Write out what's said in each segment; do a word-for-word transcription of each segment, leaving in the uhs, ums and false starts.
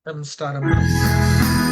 Em, start em.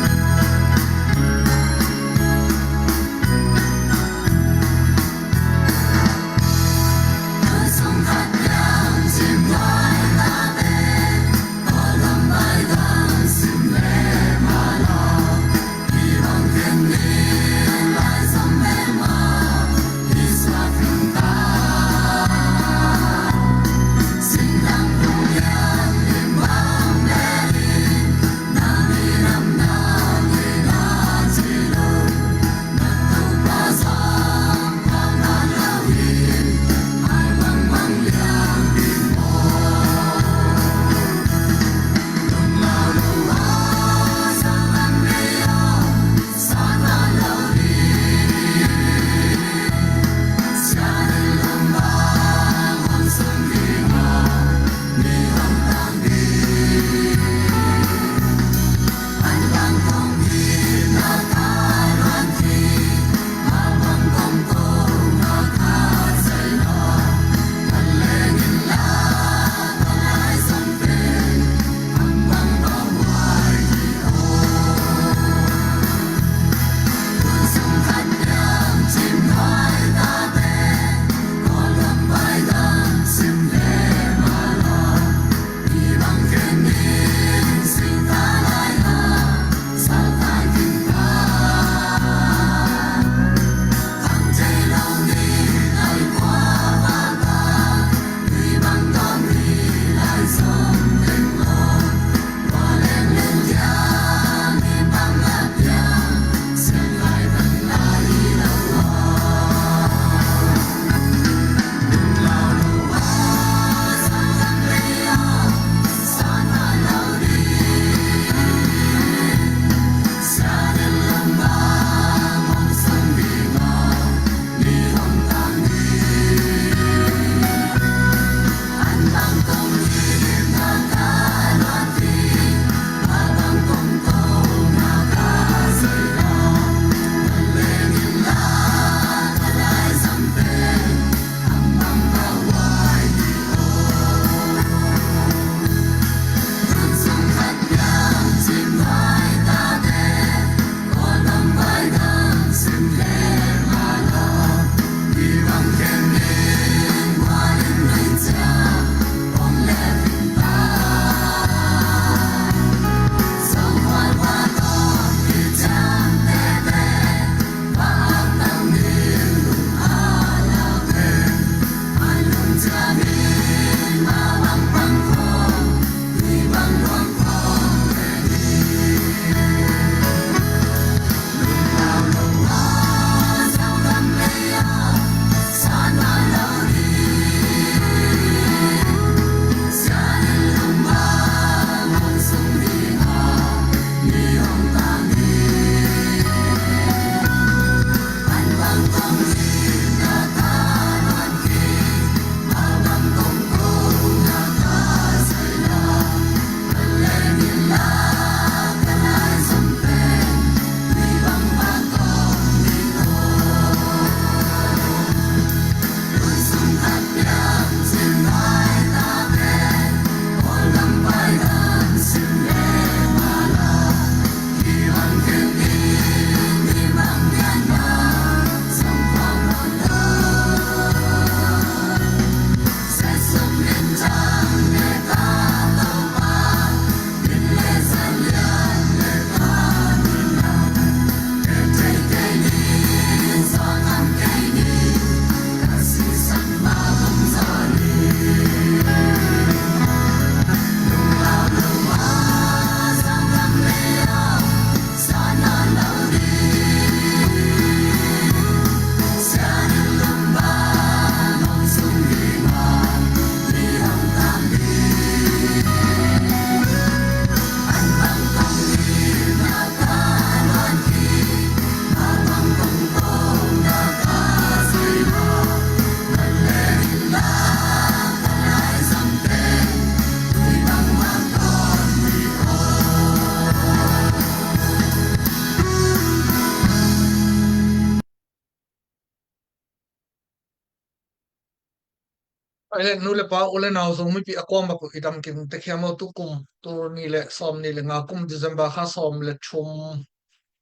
Ele nu le pa, u le nau, Zomi pi a kuamah uh, i dam kim tek hiam aw? Tukum, tu ni le sawm ni le nga kum, December kha sawm le thum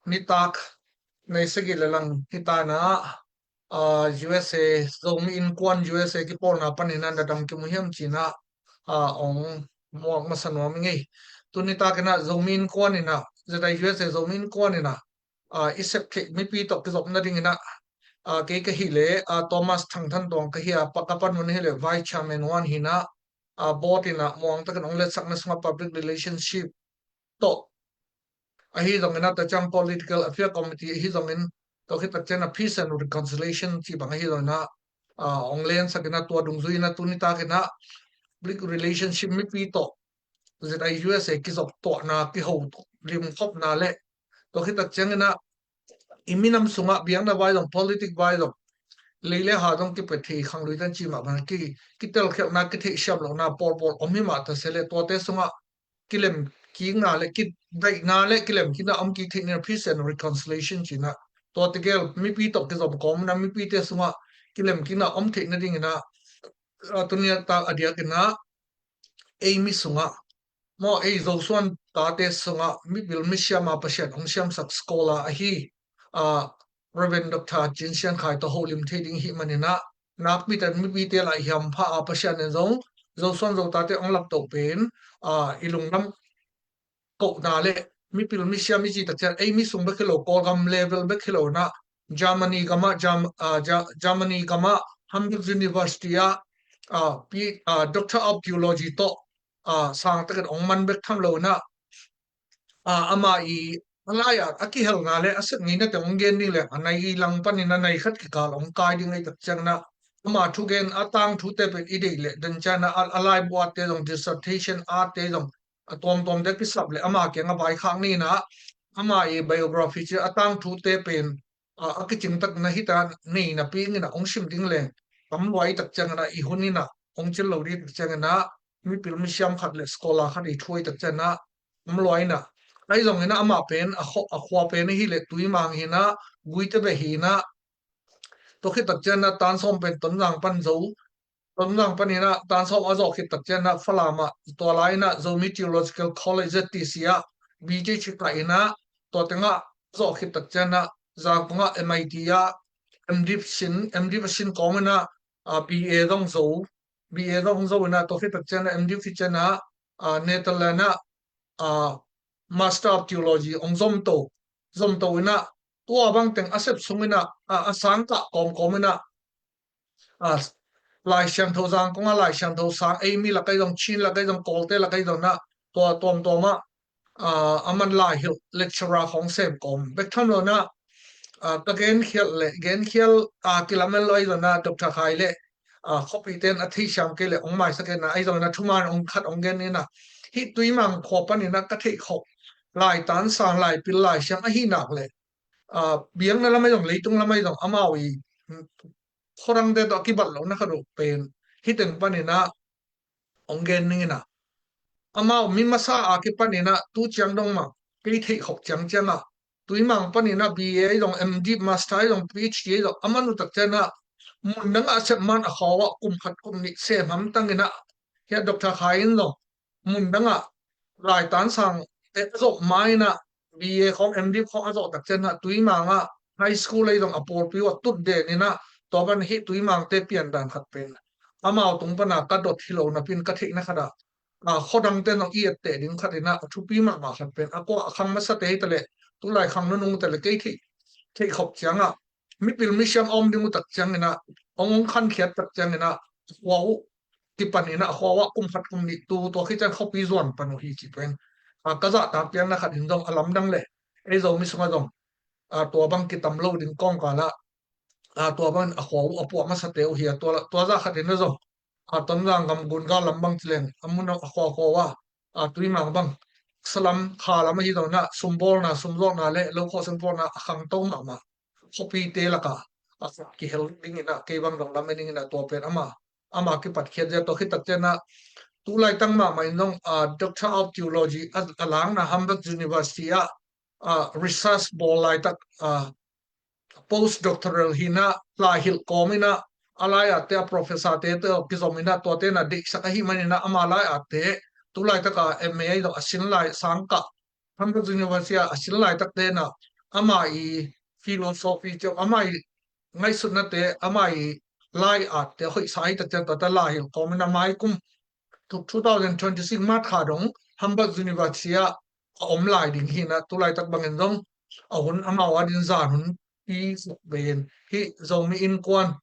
nitak, nai sagih le lang hi ta in ah, ah, U S A, Zomi Innkuan U S A kipawlna panin ah na dam kim uh hiam ci-in ah, ah, ong muak masa nuam ing ei. Tu nitak in ah Zomi Innkuan in ah, Z I U S A Zomi Innkuan in ah, ah, i sep theih mipi tawh kizopna dingin ah, ah, kei ka hi leh, ah, Thomas Thang Than Tuang ka hi a, pa ka pan un hi leh Vice Chairman one hi in ah, ah, board in ah muang takin ong letsakna sungah public relationship tawh, ahi zongin ah, tua ciang political affair committee ahi zongin, tua khit tak ciang ah peace and reconciliation ci bang ahi zongin ah, ah, ong lensak in ah, tua dungzui in ah tu nitak in ah public relationship mipi tawh Z I U S A kizop tuahna, kiho limkhopna le, tua khit tak ciang in ah i minam sungah biakna vai zong, politic vai zong, lei le ha zong kipia thei khang lui tan ci mah bang ki, kitelkhialhna, kitheihsiam lohna pawlpawl om hi mah ta se leh, tuate sungah kilem kikna le kidaihna le kilem kikna om kik theih ni in ah peace and reconciliation ci in ah, tuate gel mipi tawh kizom kawm in ah mipite sungah kilem kikna om theih nadingin ah, ah, tu nitak a diakin ah ei mi sungah maw, ei Zosuan tate sungah mipil misiam a Pasian ong siamsak scholar ahi, ah, Reverend Doctor Cin Sian Khai tawh holim thei ding i hih manin ah, nakpi takin mipite lah hiampha a, Pasian in zong Zosuan Zotate ong laptoh pen, ah, i lungdam kohna le mipil misiam i cih tak ciang ei mi sung bek hi lo, Kawlgam level bek hi lo in ah, Germany gam ah, Germ-, ah, Ger-, Germany gam ah Hamburg University ah, ah, P-, ah, Doctor of Theology tawh, ah, sang takin ong man bek tham lo in ah, ah, amah i a lai ah a kihelna le a sep ngeina teng ong gen ding leng, a nai i lang panin a nai khat kikal ong kai ding ahih tak ciangin ah, ama thugen a tangthute pen i deih leh, den ciangin ah a, a laibu atte zong, dissertation atte zong, a tuamtuamte kisap leh ama kiangah vaikhak ni in ah, ama i biography ci a tangthute pen, a, a kicing tak na hi ta nei napi in ah ong sim ding leng tam lua ahih tak ciangin ah, i hun in ah ong cil lo ding tak ciangin ah, mipil misiam khat le scholar khat i thu ahih tak ciangin ah tam lua in ah, ahi zongin ah amah pen a khua, a khua pen ahi leh Tuimang hi in ah, Guite beh hi in ah, tua khit tak ciangin ah Tansawm pen Tonzang pan zo, Tonzang panin ah Tansawm a zawh khit tak ciangin ah Falam ah, tua lai in ah Zomi Theological College, Z T C ah B J C kah in ah, tua teng ah a zawh khit tak ciangin ah Zangkong ah M I T ah M.Div sin, M.Div a sin kawm in ah, ah, B A zong zo, B A zong zo in ah, tua khit tak ciangin ah M.Div khit ciangin ah, ah, Netherlands ah, ah, Master of Theology ong zomto, zomto in ah, tua bang teng a sep sung in ah, ah, a sang kah kawmkawm in ah, ah, Lai Siangtho, Zangkong ah Lai Siangtho sang, ei mi lak ah zong, Chin lak ah zong, Kawlte lak ah zong in ah, tua tuamtuam ah, ah, a man lai hilh lecturer khawng sem kawm bek tham lo in ah, ah, ka genkhial le, genkhial, ah, kilamen lo ahi zong in ah, Doctor Khai le, ah, khuapite in a theihsiam kei leh ong maisak in ah, ahi zong in ah thuman ong khat ong gen ni in ah, hih Tuimang khua panin ah ka theih khop, laitan sang, laipil, laisiam ahih nak leh, ah, biakna lam ahi zong, leitung lam ahi zong, amau i, mm, khuadangte tawh a kibat lohna khat uh pen hih teng panin ah ong gen ning in ah, amau mi masa a kipan in ah tu ciang dong mah kei theih khop ciangciang ah, Tuimang panin ah B A ahi zong, M.Div, Master ahi zong, P H D ahi zong, a man uh tak ciangin ah mun dang ah a sep man a khua uh ah kum khat kum nih sem hamtang in ah, hiah Doctor Khai in zong mun dang ah laitan sangte a zawh ma in ah, B A khawng, M.Div khawng a zawh tak ciangin ah Tuimang ah high school ahi zong a pawlpi uh ah tut den in ah, tua pan hih Tuimangte piandan khat pen amau tung pan ah ka dot hi lo napi in ka theihna khat ah, ah, khuadangte in zong i etteh ding khat in ah a thupi mahmah khat pen, a kua, a khang masate hi ta leh, tulai khang nunungte leh, kei theih, theih khop ciang ah mipil misiam a om ding uh tak ciangin ah, ong, ong khankhiat tak ciangin ah, khua uh kipan in ah, khua uh ah kum khat kum nih tu, tua khit ciang khuapi zuan pan uh hi ci pen, ah, ka zahtak piakna khat in zong a lamdang leh, ei Zomi sungah zong, ah, tua bang kitam lo ding kawmkal ah, ah, tua bang a khua uh a puah masate uh hi a, tua, tua zah khat in ah zong, ah, Tonzang gam Gungal lam bang ci leng, a mun a khua khua uh ah, ah, Tuimang bang, salam khalam ahi zong in ah, sumbawlna, sumzawhna le lokhawh sempawlna a khangto mahmah khuapite lak ah, ah, kihel ding in ah, kei bang dong lam en ding in ah, tua pen ama, ama kipatkhiat zia. Tua khit tak ciang ah, tu laitang mahmah in zong, ah, Doctor of Theology a, a langna Hamburg University ah, ah, research bawl laitak, ah, postdoctoral hi in ah, lai hilh kawm in ah, a lai-atte, a professor-te tawh kizom in ah tuate in ah deihsak ahih manin ah ama lai-atte tu laitaka M A ahi zong a sin lai, sangkah Hamburg University ah a sin laitakte in ah ama i philosophy ciang, ama i ngaihsutnate, ama i lai-atte hoihsa hi tak ciang tuate lai hilh kawm in ah mai kum two thousand twenty-six March kha dong Hamburg University ah a om lai ding hi in ah tu laitak bangin zong a hun amau adingin zan hun pi suk ben hi. Zomi Innkuan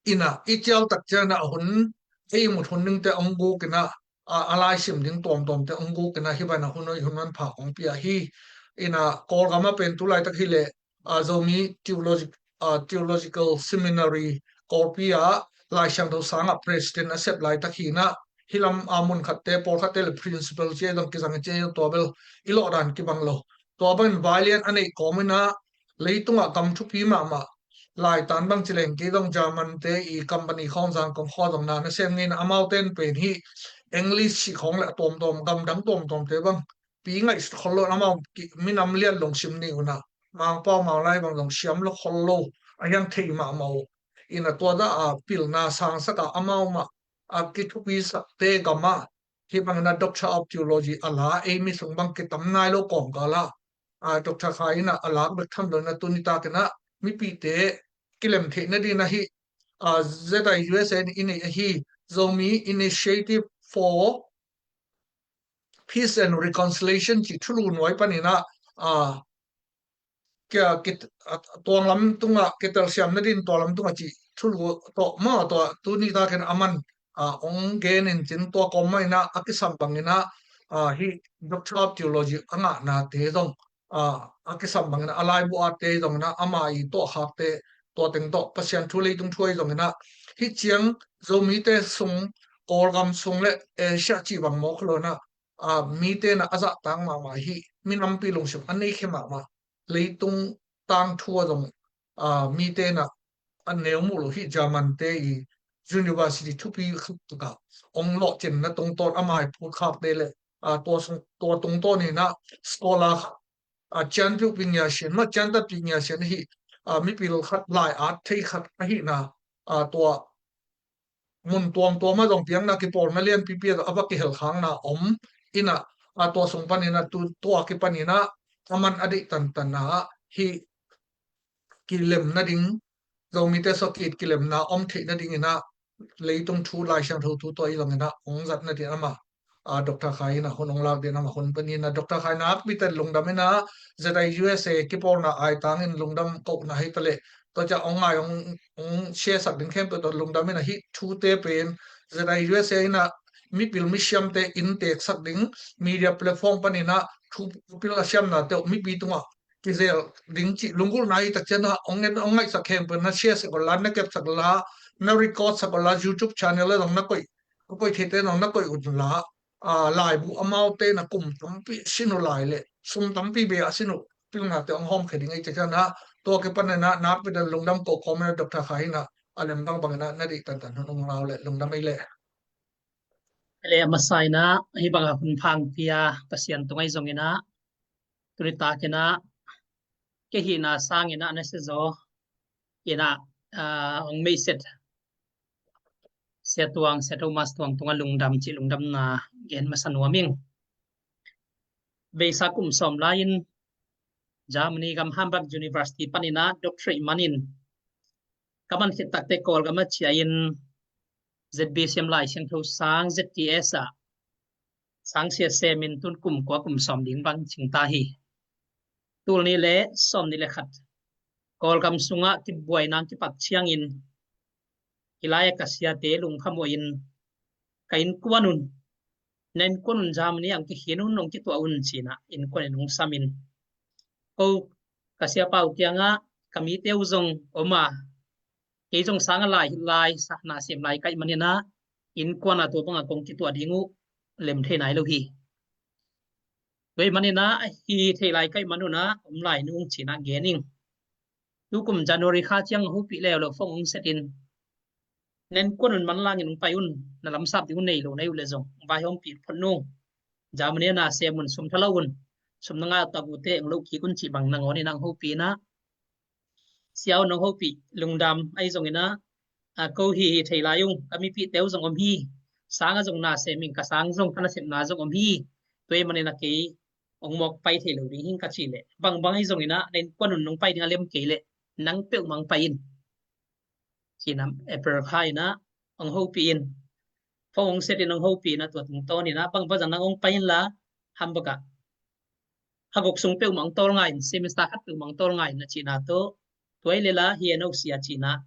in ah i cial tak ciang in ah a hun, ei mut hun dingte hong guk in ah, a, a laisim ding tuamtuamte hong guk in ah hih bangin ah hun hoih hun manpha hong pia hi. In ah Kawlgam ah pen tu laitak hi leh, a, Zomi Theologi-, a, Theological Seminary Kawlpi ah Lai Siangtho sang ah president a sep laitak hi in ah, hih lam a mun khatte, pawlkhatte le principal ci-a zong kizang ci-a zong tua bel i lawh dan kibang lo. Tua bangin vailian a neih kawm in ah leitungah gam thupi mahmah, laitan bang ci leng kei zong German-te i company khawng zang kong khaw zong na nasem ngei in ah amaute in pen hih English cih khawng le a tuamtuam, gamdang tuamtuamte bang pi ngaihsut khol lo in ah amau ki-, minam lian lungsim ni un ah Mangpau Maulai bang zong siam lo khol lo a hiang thei mahmah uh. In ah tua dah a pilna sangsak a amau mah a kithupisakte gam ah hih bangin ah Doctor of Theology a la ei mi sung bang kitam nai lo kawmkal ah, a, Doctor Khai in ah a lak bek tham lo in ah tuni takin ah mipite kilem theih nadingin ah hih, a, Z I U S A in i neih ahi Zomi Initiative for Peace and Reconciliation cih thulu nuai panin ah, a, kia, kit-, a, tuang lam tungah kitelsiam nading tua lam tungah cih thulu tawh maw, tua tuni takin aman, a, hong gen in cin tua kawm mah in ah a kisam bangin ah, a, hih Doctor of Theology a ngahnate zong, a, a kisam bangin ah a laibu atte zong in ah ama i tuahkhakte tua teng tawh Pasian thu, leitung thu ahi zongin ah hih ciang Zomite sung, Kawlgam sung le Asia cih bang mawk lo in ah, a, mite in ah a zahtak mahmah hi. Minampi lungsim a neikhia mahmah, leitung tangthu ah zong, a, mite in ah a neu muh lo hi. German-te i university thupi khat takah hong lawhcinna tungtawn ama i phutkhakte le, a, tua sung, tua tungtawn in ah scholar khat, a, cianpiuhpi ngiasian, ma ciantatpi ngiasian ahi, a, mipil khat lai-at thei khat ahihna, a, tua mun tuamtuam ah zong piakna kipawlna lianpipi ah a va kihelkhakna om in ah, a, tua sung panin ah tu, tua kipanin ah aman a deih tantan ah hih kilem nading, Zomite sung ah kilemna om theih nadingin ah leitung thu, Lai Siangtho thu tua i zongin ah hong zat nading amah, a, Doctor Khai in ah hun hong lak ding amah hun panin ah Doctor Khai nakpi takin lungdam in ah Z I U S A kipawlna aitangin lungdam kohna hi ta leh tua ciang hong ngai, hong, hong share sak ding khempeuh tawh lungdam in ah hih thute pen Z I U S A in ah mipil misiamte innteeksak ding media platform panin ah thu pil a siamnate uh mipi tungah kizel ding cih lunggulhna hi tak ciang ah hong en, hong ngaihsak khempeuh na share sak un la, na kepsak la, na record sak un la, YouTube channel ah zong na koih, ka koih theite zong na koih un la, a, laibu amaute in ah kum tampi sin uh lai le sum tampi bia a sin uh pilnate hong hawmkhia ding ahi tak ciang ah tua kipanin ah nakpi takin lungdam kohkawm in ah Doctor Khai in ah a lem bangbang in ah na deih tantan hun hong la uh leh lungdam ei leh. Ei leh a masa in ah hih bang a hun pha hong pia Pasian tung ahi zongin ah tuni takin ah kei hihna sangin ah na sia zaw in ah, a, hong meiset Sia Tuang, Sia Thomas Tuang tungah lungdam cih lungdamna gen masa nuam ing. Beisa kum sawm lai-in Germany gam Hamburg University panin ah doctorate manin ka man khit takte Kawlgam ah ciah in Z B C M Lai Siangtho Sang, Z T S ah sang sia semin tun kum kua kum sawm ding bang cing ta hi. Tul nih le sawm nih le khat Kawlgam sungah kibuaina kipat ciangin hih lai-ah ka siate lungkham uh in ka innkuan un, na innkuan un Germany ah hong kikhin un, hong kituah un ci-in ah innkuan in hong sam in, ko ka siapa uh kiangah ka mite uh zong om a, kei zong sang a lai, lai sa na sem lai ka hih manin ah innkuan ah tua bangah kong kituah ding uh lem thei nai lo hi. Tua ahih manin ah hi thei lai ka hih man un ah om lai nung ci-in ah gen ing. Tukum January kha ciang a hopih leuleu phone hong set in, na innkuan un manlangin hong pai un, na lamsap ding uh nei lo na hih uh leh zong vaihawmpih phot nung. Germany ah na sem un, sum tha lo un, sum na ngah uh tak uh teh hong loh kik un cih bang nangawn in ah hong hopih in ah, sia aw, nong hopih lungdam. Ahi zongin ah a, ko hi hi thei lai ung, ka mipihte uh zong om hi, sanga zong na sem ing, ka sang zong ka nasepna zong om hi, tua ahih manin a kei hong mawk pai thei lo ding hi ing ka cih leh, bangbang ahi zongin ah, na innkuan un hong pai ding a lem kei leh, nang peuhmah hong pai in. Ci-in ah April kha in ah hong hopih in, phone hong set in hong hopih in ah, tua tungtawn in ah, bangbang zong nang hong pai inla, Hamburg ah ha guk sung peuhmah hong tawl ngai in, semester khat peuhmah hong tawl ngai in, a cihna tawh, tua hi leh la hi en o sia ci-in ah,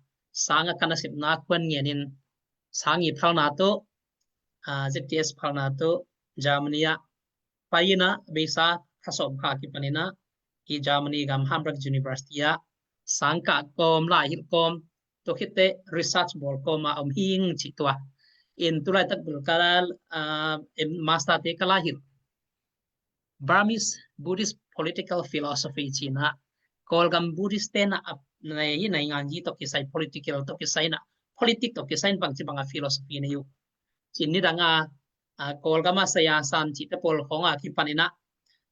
sanga ka nasepna kuan ngen in, sang nih phalna tawh, a, Z T S phalna tawh, Germany ah pai in ah, beisa kha sawm kha kipan in ah, i Germany gam Hamburg University ah sang kah kawm, la hilh kawm, tua khit teh research bawl kawm a om hi ing cih tua. In tulaitak bel ka, a, em, master te ka la hilh, Burmese Buddhist Political Philosophy ci-in ah, Kawlgam Buddhist te na ap, na hi nainganzi tawh kisai, political tawh kisai in ah, politic tawh kisai in bangci banga philosophy nei uh. Ci-in nidang a, a, Kawlgam a saya san cihte pawl khawng a kipan in ah,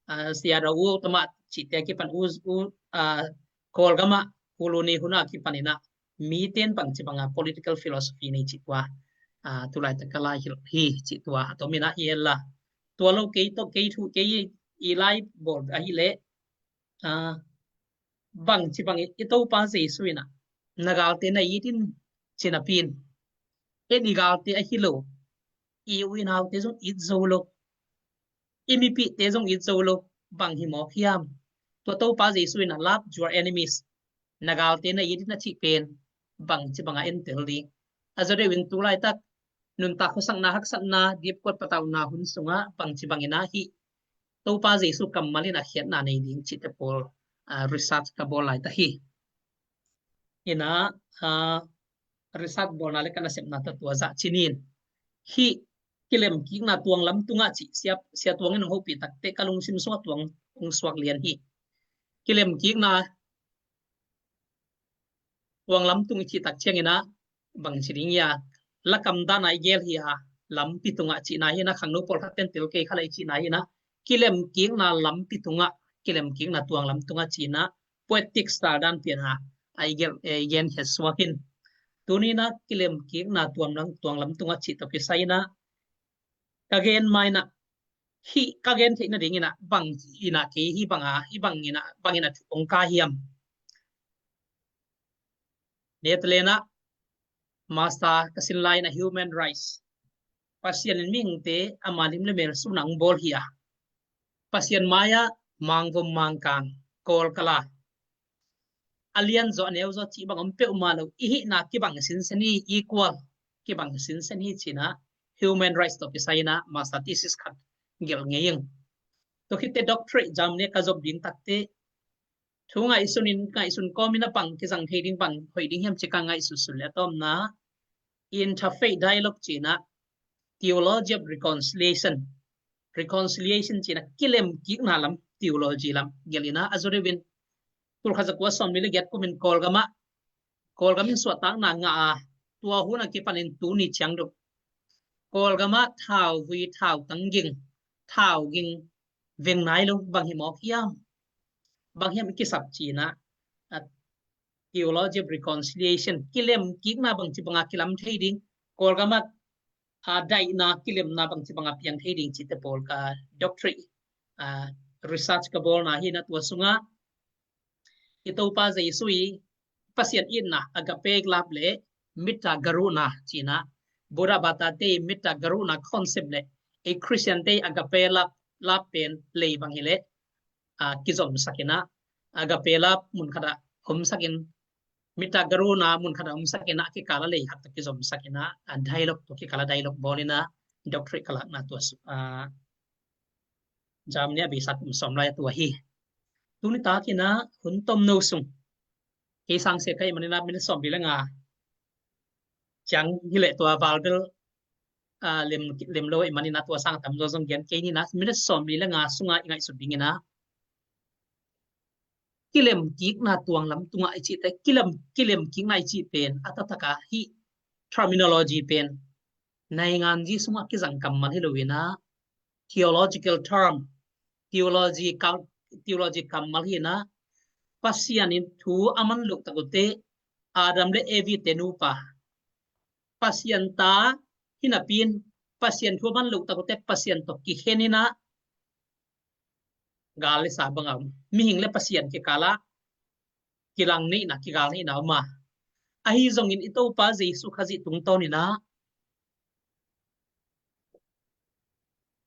a, saya da u tama cihte a kipan u, u, a, Kawlgam a u lu ni hun a kipan in ah, mite in bangci banga political philosophy nei cih tua, a, tulaitak ka la hilh hi cih tua, a tom in ah hi en la. Tua lo kei tawh, kei thu, kei i lai bawl ahih leh, a, bangci bangin i Topa Jesu in ah, na galte na it in ci napi in, en i galte ahi lo, i u i naute zong it zo lo, i mipihte zong it zo lo, bang hi mawk hiam? Tua Topa Jesu in ah, love your enemies, na galte na it in a cih pen, bangci banga entel ding? A zaw deuh in tulaitak nuntak khuasakna, haksatna, dipkuat patauhna hun sungah bangci bangin ah hih Topa Jesu kammal in a khiatna nei ding cihte pawl, a, research ka bawl laitak hi. In ah, a, research bawlna le ka nasepna tawh tua zah ci-in, hih kilemkikna tuang lam tungah cih sia, sia Tuang in hong hopih tak teh ka lungsim sungah tuang hong suak lian hi. Kilemkikna tuang lam tung i cih tak ciangin ah, bangci ding hia, lakam dan a i gel hi a, lampi tungah cihna hi in ah, khangno pawlkhat ten tel kei kha lai cihna hi in ah, kilemkikna lampi tungah, kilemkikna tuang lam tungah ci-in ah, poetic style dan pian a, a i gel, eh, i gen khiat suak in. Tuni in ah kilemkikna tuang lam, tuang lam tungah cih tawh kisai in ah, ka gen ma in ah, hih ka gen theih nading in ah, bang in ah kei hih banga, hih bang in ah, bang in ah thu hong kah hiam? Netherlands ah master ka sin lai in ah human rights, Pasian in mihingte ama lim le mel sun a hong bawl hi a, Pasian mai-ah mangvom mangkang, kawl kala, a lian zaw a neu zaw cih bang om peuhmah lo, i hihna kibang sinsen hi, equal kibang sinsen hi ci-in ah, human rights tawh kisai in ah master thesis khat gelh ngei ing. Tua khit teh doctorate Germany ka zop ding tak teh, thu ngaihsun in, ngaihsun kawm in ah bang kizang thei ding, bang hoih ding hiam cih ka ngaihsut suk leh, a tawpna, interfaith dialogue ci-in ah, theology of reconciliation, reconciliation ci-in ah kilemkikna lam, theology lam gelh in ah, a zaw deuh in, tul khat za kua sawmli le giat kum in Kawlgam ah, Kawlgam in suahtakna ngah a, tua hun a kipan in tuni ciang dong Kawlgam ah thauvui, thautang ging, thau ging veng nai lo, bang hi mawk hiam? Bang hiam i kisap ci-in ah, a, theology of reconciliation, kilemkikna bangci banga kilam thei ding, Kawlgam ah, a, daihna, kilemna bangci banga piang thei ding cihte pawl ka doctorate, a, research ka bawlna hi in ah, tua sungah i Topa Jesu i Pasian itna, agape love le metta karuña ci-in ah, Buddha bata te i metta karuña concept le i Christian te i agape love, love pen lei bang hi leh, a, kizomsak in ah, agape love mun khat ah omsak in, metta karuña mun khat ah omsak in ah, kikal a lei khat tawh kizomsak in ah, a, dialogue, tua kikal a dialogue bawl in ah, doctorate ka lakna tua su-, a, Germany ah beisa kum sawm lai a tua hi. Tuni tak in ah hun tomno sung, kei sang sia ka hih manin ah minute sawmli le nga ciang hi leh, tua val bel, a, lem, lem lo ahih manin ah tua sang a tamzaw zong gen kei ni in ah, minute sawmli le nga sungah i ngaihsut ding in ah, kilemkikna tuang lam tungah i cih teh, kilem, kilemkikna i cih pen a taktak a, hih terminology pen nainganzi sungah kizang kammal hi lo in ah, theological term, theology kam-, theology kammal hi in ah, Pasian in thu a man loh tak uh teh, Adam le Evi te nupa, Pasian ta hi napi-in, Pasian thu a man loh tak uh teh Pasian tawh kikhen in ah gal le sa bang a om. Mihing le Pasian kikal ah kilang neihna, kigal neihna om a. Ahi zongin i Topa Jesu Khazih tungtawn in ah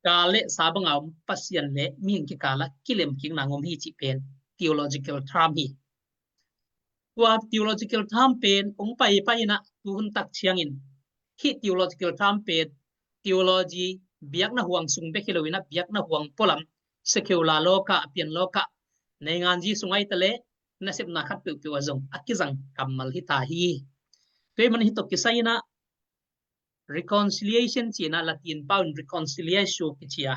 gal le sa bang a om Pasian le mihing kikal ah kilemkikna hong om hi cih pen theological term hi. Tua theological term pen hong paipai in ah tuhun tak ciangin hih theological term pen theology biakna huang sung bek hi lo in ah biakna huang pualam, secular lawkah, a pian lawkah, nainganzi sung ahih leh nasepna khat peuhpeuh ah zong a kizang kammal hi ta hi. Tua ahih manin hih tawh kisai in ah reconciliation ci-in ah Latin pau in reconciliatio kici a.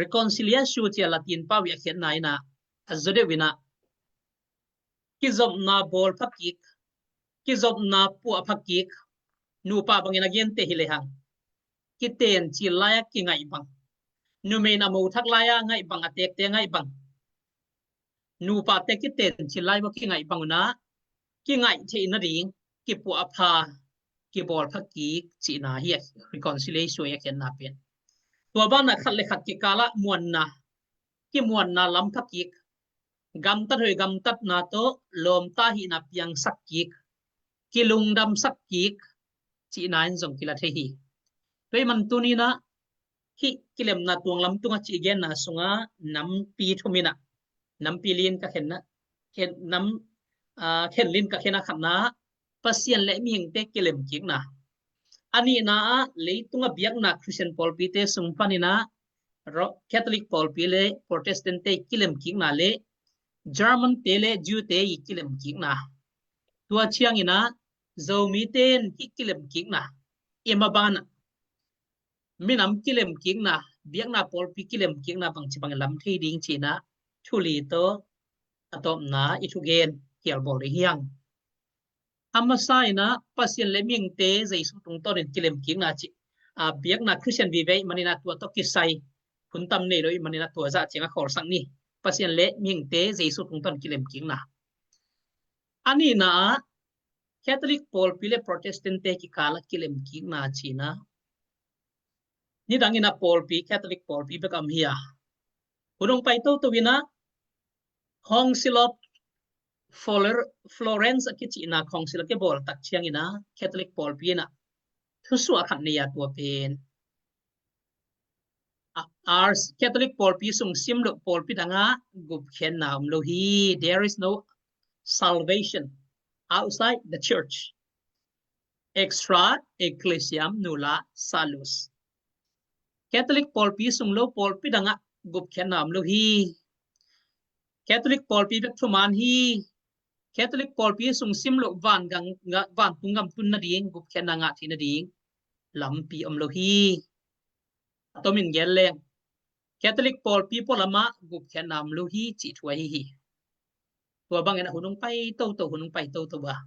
Reconciliatio ci-a Latin pau i a khiatna in ah a zaw deuh in ah kizopna bawl phakik, kizopna puah phakik, nupa bangin a gente hi lehang kitencil lai-a kingaih bang, numei in a mo thak lai-a ngaih bang, a teekte ngaih bang, nupate kitencil lai-a kingaih bang un ah kingaih theih nading kipuah pha, kibawl phakik cihna hi a, reconciliation hi a khiatna pen. Tua banah khat le khat kikal ah muanna, kimuanna lam phakik, gamtat hoih gamtatna tawh lawmta hihna piangsak kik, kilungdamsak kik cihna in zong kila thei hi. Tua ahih manin tuni-in ah hih kilemna tuang lam tungah cih genna sungah nampi thum in ah, nampi li-in ka khen na, khen nam, aa, khen li-in ka khen a khatna Pasian le mihingte kilemkikna. A nihna ah leitung a biakna Khristian pawlpite sung panin ah Ro-, Catholic pawlpi le Protestant-te kilemkikna le German-te le Jew-te i kilemkikna. Tua ciangin ah Zomite in hih kilemkikna i maban ah minam kilemkikna, biakna pawlpi kilemkikna bangci bangin lam thei ding cihna thu li tawh a tawpna i thugen kial bawl ding hi hang. A masa in ah Pasian le mihingte Jesu tungtawnin kilemkikna cih, a, biakna Khristian vive ahih manin ah tua tawh kisai hun tam nei lo ahih manin ah tua zah ciang a khawlsak ni. Pasian le mihingte Jesu tungtawn kilemkikna. A nihna ah Catholic pawlpi le Protestant-te kikal ah kilemkikna cihna. Nidang in ah pawlpi, Catholic pawlpi bek a om hi a. Hun hong pai toto in ah Council of Flor-, Florence a kicihna council a kibawl tak ciangin ah Catholic pawlpi in ah thusuah khat nei a, tua pen a, Ars Catholic pawlpi sung sim loh pawlpi dangah gupkhiatna om lo hi. There is no salvation outside the church. Extra ecclesiam nulla salus. Catholic pawlpi sung lo pawlpi dangah gupkhiatna om lo hi. Catholic pawlpi bek thuman hi. Catholic pawlpi sung sim loh van gang, nga-, vantung gam tun nading, gupkhiatna ngah theih nading lampi om lo hi. A tomin gen leng Catholic pawlpi pualam ah gupkhiatna om lo hi cih thu ahi hi. Tua bangin ah hun hong pai toto, hun hong pai toto a.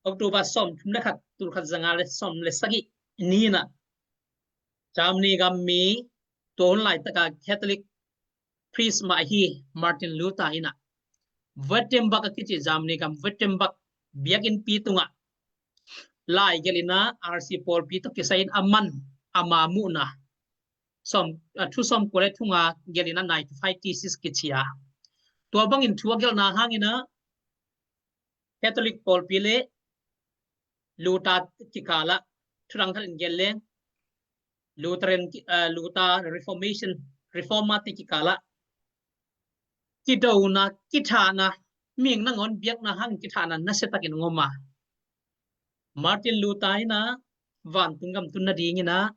October sawmthum le khat, tul khat zanga le sawm le sagih ni-in ah Germany gam mi, tua hun laitak a Catholic priest mah ahi Martin Luther in ah Wittenberg a kici, Germany gam Wittenberg biakinnpi tungah lai gelh in ah R C pawlpi tawh kisai in a man, ama muhna sawm, a, thu sawmkua le thunga gelh in ah ninety-five thesis kici a. Tua bangin thu a gelhna hangin ah Catholic pawlpi le Luther kikal ah, thu dang khat in gen leng Lutheran ki-, ah, Luther Reformation, Reformer-te kikal ah kidona, kithahna, mihing nangawn biakna hang kithahna nasia takin hong om a. Martin Luther in ah vantung gam tun nadingin ah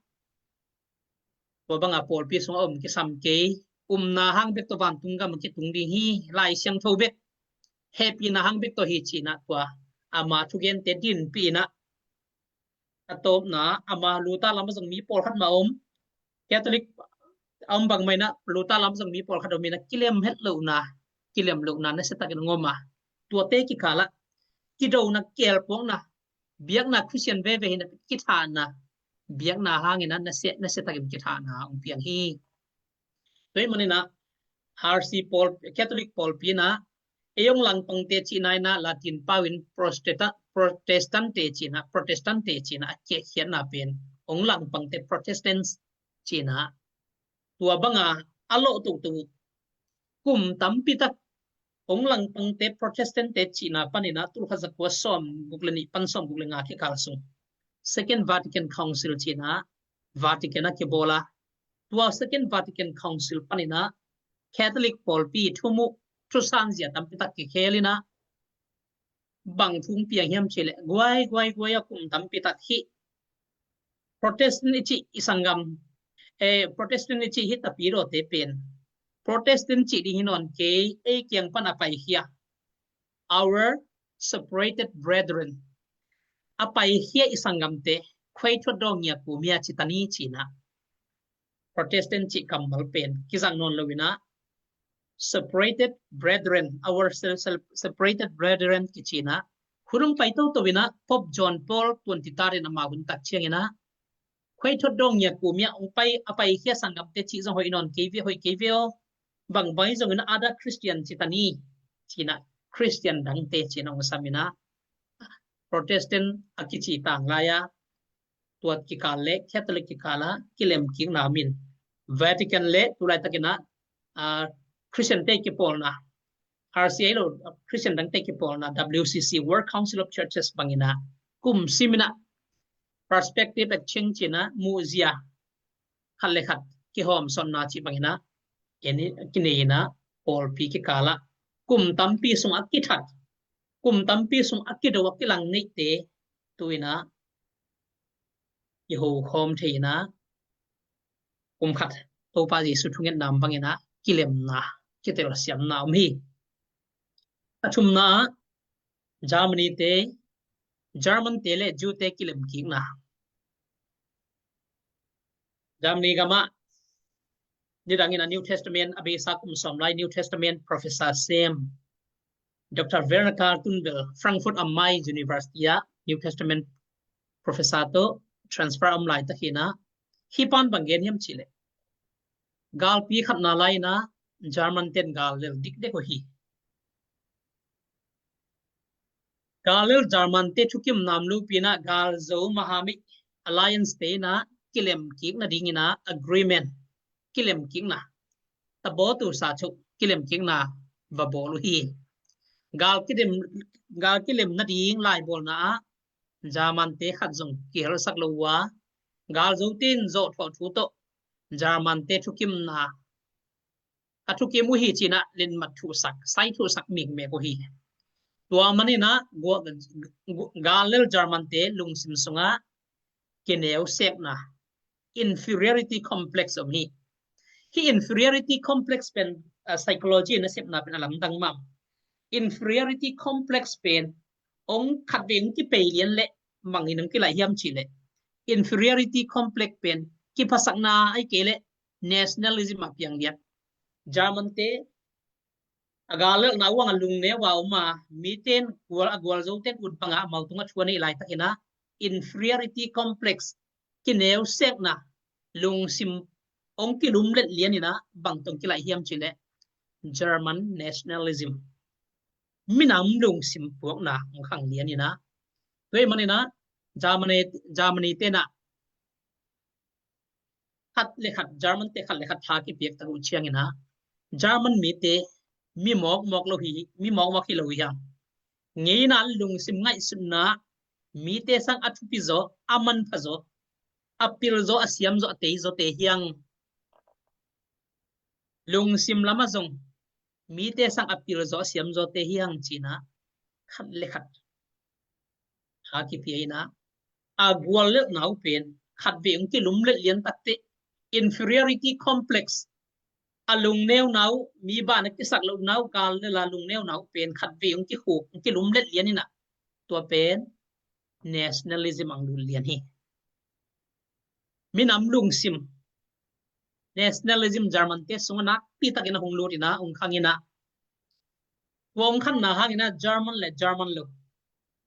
tua banga pawlpi sungah om kisam kei, umna hang bek tawh vantung gam a kitung ding hi, Lai Siangtho bek hehpihna hang bek tawh hi ci-in ah tua ama thugente dinpih in ah, a tawpna ama Luther lam a zong mi pawlkhat mah om, Catholic a om bangmah in ah Luther lam a zong mi pawlkhat om in ah kilem het lohna, kilem lohna nasia takin hong om a. Tuate kikal ah kidona, kielpuakna, biakna Khristian veve hi napi kithahna, biakna hangin ah nasia, nasia takin kithahna hong piang hi. Tua ahih manin ah R C pawl, Catholic pawlpi in ah ei hong langpangte cihna in ah Latin pau in Protestant, Protestant te cina, Protestant te cina a kiakhiatna pen, ong langpangte Protestants cina, tua banga a loh tuktuk kum tampi tak ong langpangte Protestant te cina panina tulkhat zakua sawm guk le nih pan sawm guk le nga kikal sung Second Vatican Council cina Vatican a kibola, tua Second Vatican Council panina Catholic pawlpi thumuh thusanzia tampi tak kikhelina bang thu piang hiam cih leh guai guai guai a kum tampi tak hi Protestant i cih i sanggam, eh, Protestant i cih hi tapidawte pen Protestant cih ding hi nawn kei, ei kiang pan a paikhia our separated brethren, a paikhia i sanggamte khuaithuat dawng ngiat kumia citani cina Protestant cih kammal pen kizang nawn lo ina separated brethren, our separated brethren kicina hunung pai toto ina Pope John Paul twenty-third in ama hun tak ciang ina khuaithuat dawng ngiat kumia ong pai a paikhia sanggamte cih zong hoih nawn kei ve, hoih kei ve aw, bang bang zong ina other Christian citani cina Christian dangte cina ong sam ina Protestant a kici tang lai a tua kikal le Catholic kikal a kilem kikna min Vatican le tulai takin a Christian te kipawlna R C I lo Christian dangte kipawlna W C C, World Council of Churches bangina kum simina perspective exchange cina muhzia khat le khat kihawmsawnna cih bangina kinei ina pawlpi kikala kum tampi sung a kithat, kum tampi sung a kido a kilang neihte tu ina i ho khawm thei ina kum khat Topa Jesu thungetna bangina kilemna kitelsiamna om hi. A thumna ah Germany te, German te le Jew te kilem kikna. Germany gamah nidangin a New Testament a beisa kum sawm lai New Testament professor sem Doctor Werner Karl Tunbel, Frankfurt am Main University ah New Testament professor tawh transfer om lai takina hi pan bang gen hiam cih leh galpi khatna lai ina German ten gal lel dikdek uh hi. Gal lel German te thukim nam lupi ina gal zo Mahamit Alliance te ina kilem kik nading ina agreement kilem kikna tabaw tu sa chu kilem kikna va bawl uh hi. Gal kilem, gal kilem nading lai bawlna ah German te khat zong kihelsak lo uh a gal zo ten zawh thuah thu tawh German te thukimna a thukim uh hi cina lenmat thuhsak, sai thuhsak mikmek uh hi. Tua manina gal lel German te lungsim sunga kineu sekna inferiority complex om hi. Hi inferiority complex pen uh, psychology na sepna pen a lamdang mam. Inferiority complex pen ong khatvei ong kipei lian le mangin ong kilai hiam cih leh inferiority complex pen kiphasakna ai kei le nationalism a piang lian. German te a gal lelna uang a lungneu a om a miten gual a gualzo ten ut banga amau tunga thu a neih lai takina inferiority complex kineu sekna lungsim ong kilumlet lian ina bang tong kilai hiam cih leh German nationalism minam lungsim puakna ong khang lian ina. Tua manina Germany, Germany tena khat le khat German te khat le khat tha kipiak tak uh ciangina German mite mi mawkmawk lo hi, mi mawkmawk hi lo hi hang. Ngeina lungsim ngaihsutna mite sang a thupi zaw, a manpha zaw, a pil zaw, a siam zaw, a tei zaw te hiang. Lungsim lama zong mite sang a pil zaw, a siam zaw te hiang cina khat le khat tha kipia ina a gual lelna uh pen khatvei ong kilumlet lian takte inferiority complex a lungneuna uh mi bana kisak lohna uh gal lela lungneuna uh pen khatvei ong kikhuk ong kilumlet lian ina tua pen nationalism ang lut lian hi. Minam lungsim nationalism German te sunga nakpi takin a hong lut ina ong khang ina tua ong khanna hangina German le German lo,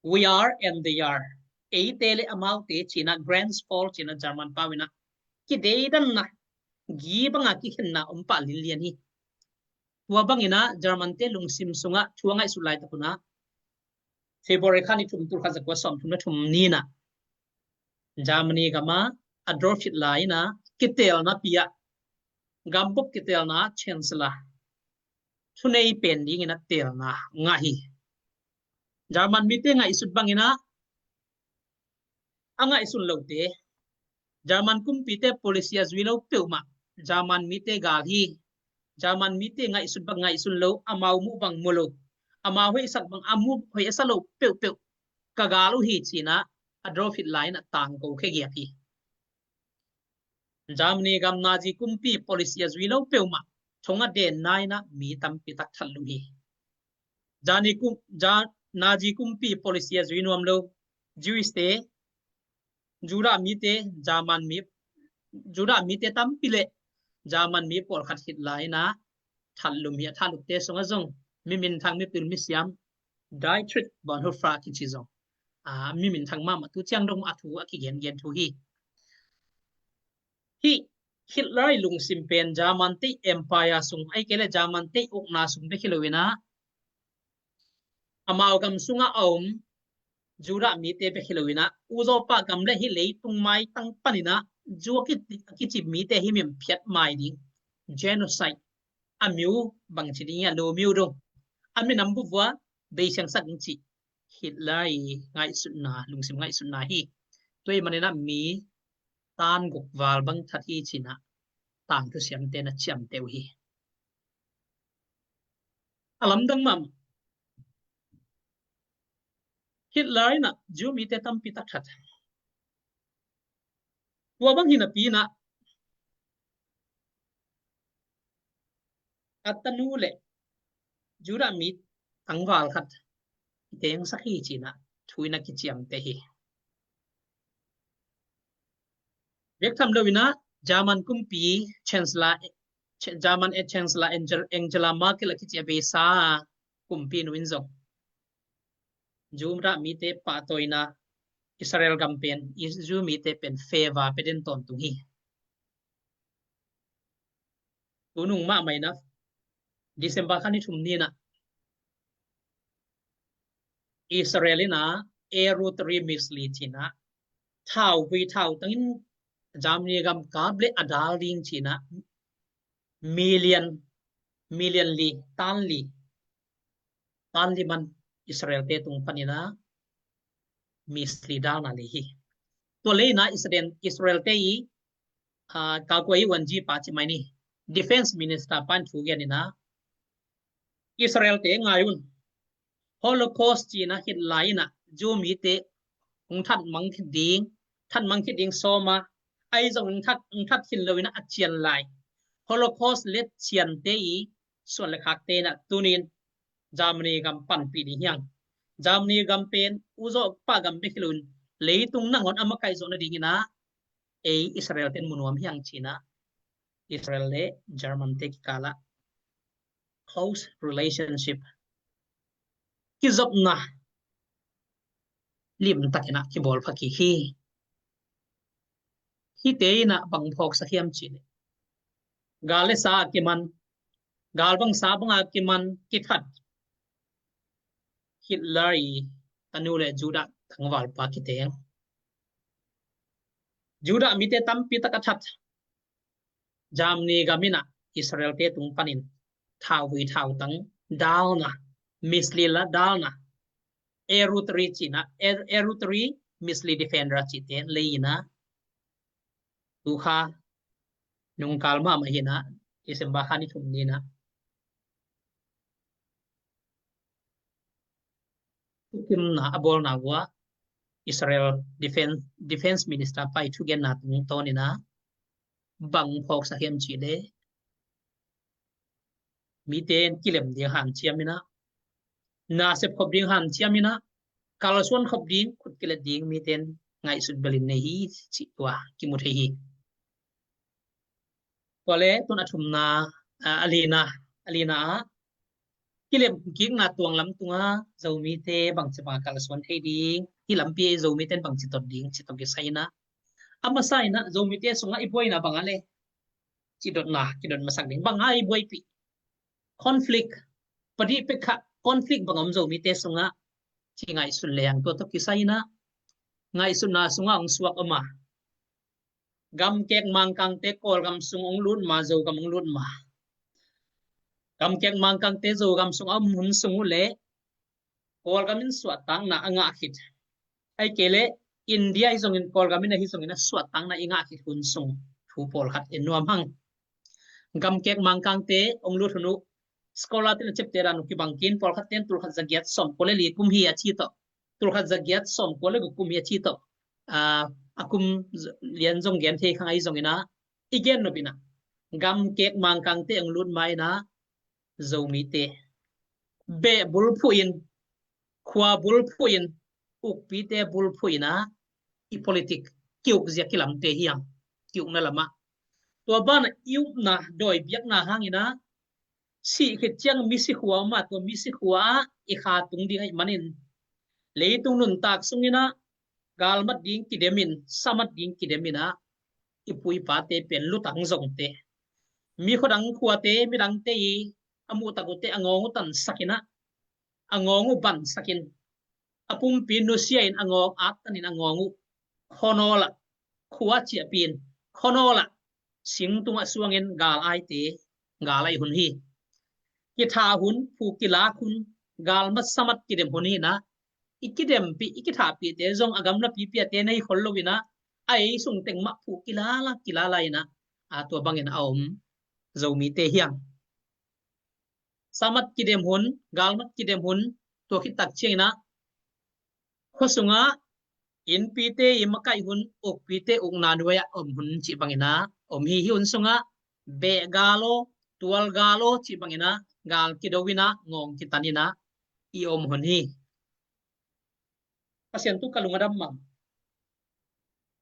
we are and they are, eite le amaute cina Grenz Fall cina German pau ina kideidanna gi banga kikhenna om pah linlian hi. Tua bangina German te lungsim sunga thu a ngaihsut lai takuna February kha ni thum, tul khat za kua sawm thum le thum ni-in ah Germany gam ah Adolf Hitler in ah kiteelna pi ah, gambup kiteelna Chancellor thunei pen dingin ah teelna ngah hi. German mite ngaihsut bangin ah a ngaihsun lote, German kumpite policy a zui lo peuhmah German mite gal hi. German mite ngaihsut bang ngaihsun lo, amau muh bang mu lo, amau hoihsak bang a muh hoih a sa lo peuhpeuh ka gal uh hi, ci-in ah Adolf Hitler in ah tangko khia giak hi. Germany gam Nazi kumpi policy a zui lo peuhmah thong a denna in ah mi tampi tak that lum hi. Germany kum, Ger-, Nazi kumpi policy a zui nuam lo Jewish te, Judah mite, German mi, Judah mite tampi le German mi pawlkhat Hitler in ah that lum hi. A that lumte sungah zong mi minthang, mipil misiam Dietrich Bonhoeffer kici zong, a, mi minthang mahmah, tu ciang dong a thu a kigengen thu hi. Hih Hitler ii lungsim pen German te ii empire sung, ahih kei leh German te ii ukna sung bek hi lo-in ah, amau gam sungah a om Judah mite bek hi lo-in ah, uzaw pah gam le hih leitung maitang panin ah Jew a ki, a kici mite himhim phiat mai ding, genocide, a miu bangci ding hi a, lo miu dong, a minam vuvua beisiangsak ding cih Hitler ii ngaihsutna, lungsim ngaihsutna hi. Tua ahih manin ah mi tan guk val bang that hi, ci-in ah tangthu siamte na ciamteh uh hi. A lamdang mahmah, Hitler in ah Jew mite tampi tak that. Tua bang hi napi-in ah a tanu le Judah mi tangval khat kitengsak hi, ci-in ah thu in ah kiciamteh hi. Bek tham lo-in ah German kumpi Chancellor, German Chancellor Angel, Angela Merkel a kici a beisa kumpi nu in zong Judah mite pahtawi-in ah Israel gam pen, Jew mite pen favor pia den tawntung hi. Tunung mahmah-in ah December kha ni thum ni-in ah Israel in ah Arrow three missile ci-in ah thauvui thautang in Germany gam kap leh a dal ding ci-in ah million, million li, tan li, tan li man Israel te tung panin ah missile dalna lei hi. Tua lei-in ah Israel, Israel te ii, ah, kalkuai wan ji pa ci mai ni, Defense Minister pan thu gen-in ah Israel te ngai un. Holocaust ci-in ah Hitler in ah Jew mite hong that mang khit ding, that mang khit ding sawm a, ahi zong hong that, hong that khin lo-in ah a cian lai Holocaust let ciante ii suan le khakte in ah tuni-in Germany gam panpih ding hi hang. Germany gam pen uzaw pah gam bek hi lo-in leitung nangawn a makaih zawh nadingin ah ei Israel ten mu nuam hi hang, ci-in ah Israel le German te kikal ah close relationship, kizopna limtakin ah kibawl pha kik hi. Hihte in ah bang phawksak hiam cih leh, gal le sa a kiman, gal bang sa bang a kiman kithat Hitler ii tanu le Judah tangvalpa kiteng. Judah mite tampi tak a that Germany gam in ah Israel te tung panin thauvui thautang dalna, missile la dalna, Arrow three ci-in ah, Arrow three missile defender cihte lei-in ah, tu kha nungkal mahmah hi-in ah, December kha ni thum ni-in ah thukimna a bawlna uh ah Israel Defense, Defense Minister pa ii thugenna tungtawnin ah bang phawksak hiam cih leh, mite in kilem ding hanciam in ah, nasep khop ding hanciam in ah, kalsuan khop ding, khut kilet ding mite in ngaihsut belin nei hi cih tua kimu thei hi. Tua leh tun a thumna, a, a lina, a lina ah kilem kikna tuang lam tungah Zomite bangci bang a kalsuan thei ding, hih lampi ah Zomite in bangci tot ding cih tawh kisai in ah, a masa in ah Zomite sungah i buaina bang a leh cidotna kidot masak ding, bang a i buaipih, conflict, padih pek kha conflict bang om Zomite sungah, kingaihsun leng tua tawh kisai in ah ngaihsutna sungah hong suak om a, gamkek Mangkangte Kawlgam sung hong lut ma, Zogam hong lut ma. Gamkek Mangkangte Zogam sung a om hun sung uh leh Kawlgam in suahtakna a ngah khit, ahih kei leh India hi zongin Kawlgam in ahi zongin a suahtakna i ngah khit hun sung thu pawlkhat en nuam hang. Gamkek Mangkangte hong lut hun uh scholar ten a ciapteh dan uh kibang kei in, pawlkhat ten tulkhat zagiat sawmkua le li kum hi a ci tawh, tulkhat zagiat sawmkua le guk kum hi a ci tawh, a, a kum lian zong gen thei kha ngei zongin ah, i gen nop in ah gamkek Mangkangte hong lut ma in ah Zomite beh bulphuh in, khua bulphuh in, ukpite bulphuh in ah i politik ki-ukzia kilamte hi hang, ki-ukna lamah. Tua banah i upna dawi biakna hangin ah sih khit ciang misi khua om a, tua misi khua ah i kha tung ding ahih manin leitung nuntak sungin ah galmat ding kidem in, samat ding kidem in ah i pu i pate pen lutang zongte, mi khuadang khuate, midangte i a muhtak uhte a ngawng uh tansak in ah, a ngawng uh bansak in, a pumpi nusia in a ngawng at tan in a ngawng uh khuanawl ah, khua ciahpih in khuanawl ah, sing tungah suangin gal aite, gal aih hun hi. Kitha hun, phu kilak hun, galmat samat kidem hun hi in ah, i kidempih, i kithahpihte zong a gamlapi piate nei khol lo in ah, a ei sung teng mah phu kilala, kilala in ah, a tua bangin a om Zomite hi hang. Samat kidem hun, galmat kidem hun, tua khit tak ciangin ah khua sungah innpite i makaih hun, ukpite ukna nuai-ah om hun cih bangin ah om hi. Hih hun sungah beh gal aw, tual gal aw cih bangin ah gal kido in ah, ngawng kitan in ah i om hun hi. Pasian thu ka lung a dam mah.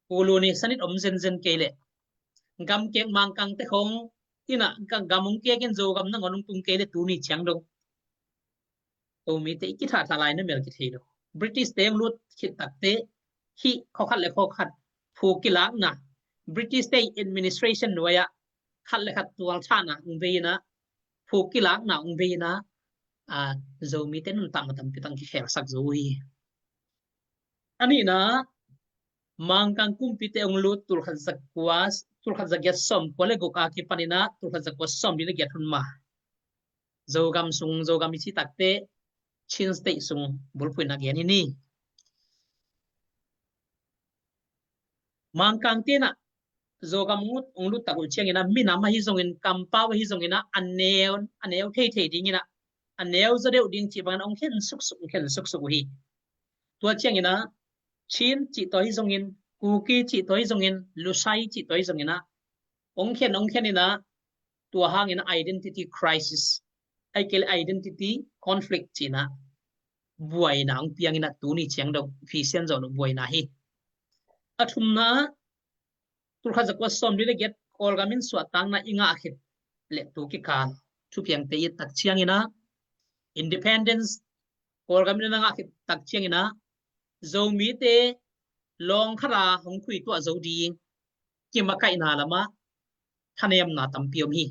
Pu Lu Ni, sanit om zenzen kei leh, gamkek Mangkangte khong in ah, ka gam hong kek in Zogam nangawn hong tung kei leh tuni ciang dong Zomite i kithahtha lai na mel kithei lo. British te hong lut khit takteh hih khua khat le khua khat phu kilakna, British te administration nuai-ah khat le khat tualthahna hong bei in ah, phu kilakna hong bei in ah, a, Zomite nuntakna tampi tang kikhelsak zo uh hi. A nihna, Mangkang kumpite hong lut tulkhat zakua, tulkhat zagiat sawmkua le guk a kipan in ah tulkhat zakua sawmli le giat hun ma Zogam sung, Zogam i cih takteh Chin State sung bulphuhna gen hi ni. Mangkangte in ah Zogam hong lut, hong lut tak uh ciangin ah minam ahi zongin, kampau ahi zongin ah a neu, a neu theithei dingin ah, a neu zaw deuh ding cih bangin ah hong khen suksuk, hong khen suksuk uh hi. Tua ciangin ah Chin cih tawh ahi zongin, Kuki cih tawh ahi zongin, Lusai cih tawh ahi zongin ah hong khen, hong khen in ah, tua hangin ah identity crisis, ahih kei leh identity conflict ci-in ah buaina hong piang in ah tuni ciang dong Pasian zawh loh buaina hi. A thumna, tulkhat zakua sawmli le giat Kawlgam in suahtakna i ngah khit le tu kikal thupiangte i et tak ciangin ah, independence Kawlgam in a ngah khit tak ciangin ah Zomite lawng khat a hong khuituah zo ding kimakaihna lamah thanemna tampi om hi.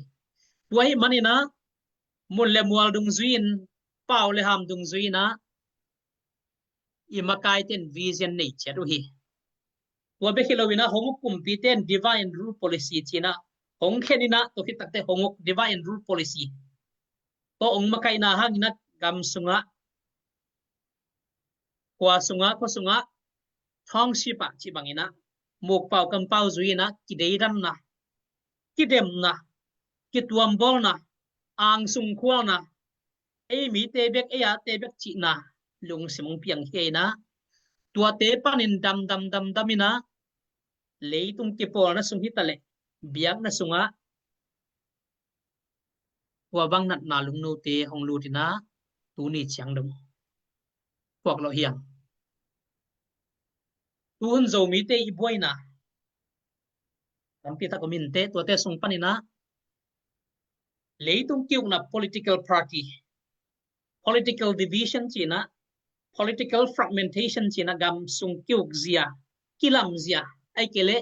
Tua ahih manin ah mun le mual dungzui in, pau le ham dungzui in ah i makaite in vision nei ciat uh hi. Tua bek hi lo in ah hong uk kumpite in divide and rule policy ci-in ah hong khen in ah, tua khit takteh hong uk, divide and rule policy. Tua hong makaihna hangin ah gam sungah, khua sungah, khua sungah, township ah cih bangin ah mukpau kampau zui in ah kideidanna, kidemna, kituambawlna, angsung khualna, ei mite bek, ei ate bek cihna lungsim hong piang hi in ah, tuate panin dam dam dam dam in ah leitung kipawlna sung hi ta leh biakna sungah tua bang natna lungnote hong lut in ah tuni ciang dong puak lo hi hang. Tuhun Zomite i buaina tampi tak om inteh, tuate sung panin ah leitung ki-ukna political party, political division ci-in ah, political fragmentation ci-in ah, gam sung ki-ukzia, kilamzia, ahih kei leh,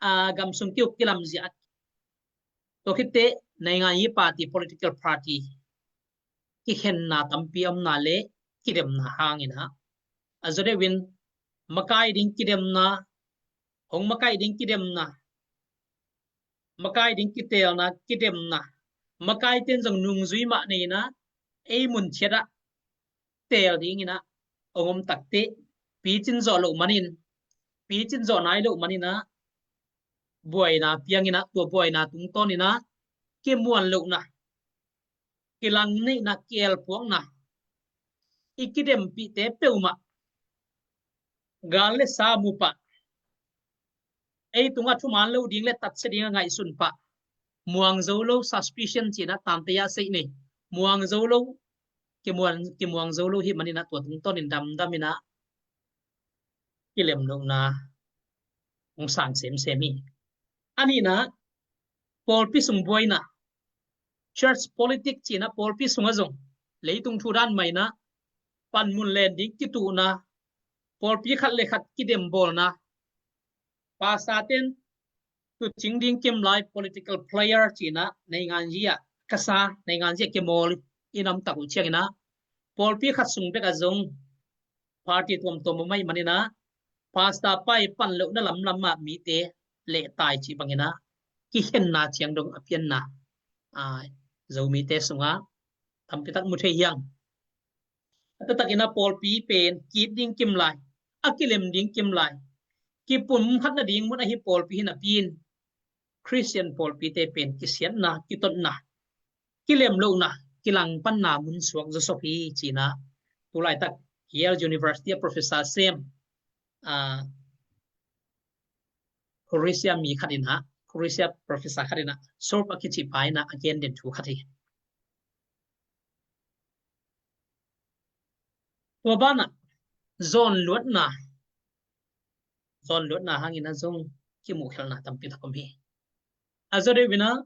a, gam sung ki-uk kilamzia, tua khitteh naingan yi party, political party kikhenna tampi omna le kidemna hangin ah A zaw deuhin makai ding kidemna, hong makai ding kidemna, makai ding kiteelna, kidemna, makai ten zong nungzui mah nei-in ah, ei mun ciat ah teel dingin ah hong om takte, picin zawh loh manin, picin zawh nai loh manin ah, buaina piangin ah, tua buaina tungtawnin ah kimuan lohna, kilang neihna, kielpuakna, i kidempihte peuhmah gal le sa mu pah, ei tungah thuman lo ding le tatsia ding a ngaihsun pah, muang zo lo, suspicion ci-in ah tante a seih nei, muang zo lo, kimuang, kimuang zo lo hih manin ah tua tungtawnin damdamin ah kilem lohna hong sang semsem hi. A nihna, pawlpi sung buaina, church politics ci-in ah pawlpi sungah zong leitung thu dan mah in ah panmun len ding kituhna, pawlpi khat le khat kidembawlna, pastor ten tuucing ding kimlai political player ci-in ah nainganzi ah, kasa nainganzi ah kimawl i nam tak uh ciangin ah, pawlpi khat sung bek ah zong party tuamtuam om ahih manin ah, pastor pa i pan lohna lamlam ah mite lehtai cih bangin ah kikhenna ciang dong a pianna, a, Zomite sungah tampi tak mu thei hi hang. A taktakin ah pawlpi pen ki-it ding kimlai, a kilem ding kimlai, kipumkhat nading mun ahi pawlpi hi napi-in, Khristian pawlpite pen kisiatna, kitotna, kilem lohna, kilangpanna mun suak zawsop hi ci-in ah, tulaitak Yale University a professor sem, a, Croatia mi khat in ah, Croatia professor khat in ah, Sorb a kici pa in ah a gen den thu khat hi. Tua banah zawnluatna, zawnluatna hangin ah zong kimuhkhelhna tampi tak om hi. A zaw deuhin ah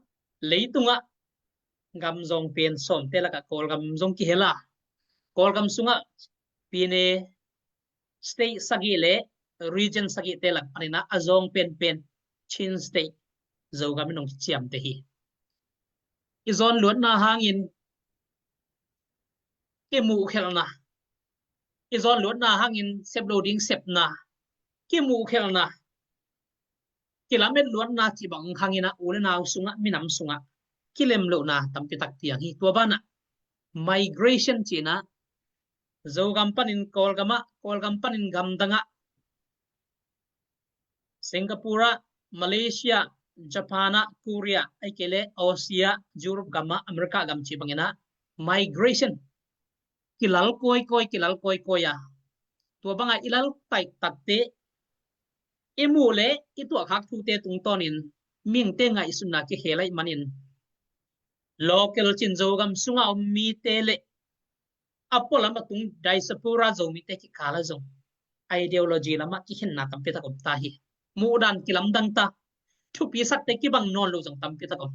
leitungah gam zawng pen sawmte lakah Kawlgam zong kihel a, Kawlgam sungah pine state sagih le region sagihte lak panin ah a zawng penpen Chin State, Zogam in hong kiciamteh hi. I zawnluatna hangin kimuhkhelhna, i zawnluatna hangin sep lo ding sepna, kimuhkhelhna, kilamet luatna cih bang hangin ah u le nau sungah, minam sungah kilem lohna tampi tak piang hi. Tua banah migration ci-in ah Zogam panin Kawlgam ah, Kawlgam panin gamdang ah, Singapore ah, Malaysia, Japan ah, Korea, ahih kei leh Aussie ah, Europe gam ah, America gam cih bangin ah migration kilal kawikawi, kilal kawikawi a, tua bangah i lal taiktakte i muh le i tuahkhak thute tungtawnin mihingte ngaihsutna kikhel ahih manin, local cin Zogam sungah om mite le a pualam a tung diaspora Zomite kikal ah zong ideology lamah kikhenna tampi tak om ta hi. Muhdan kilamdang ta, thupi sakte kibang nawn lo zong tampi tak om.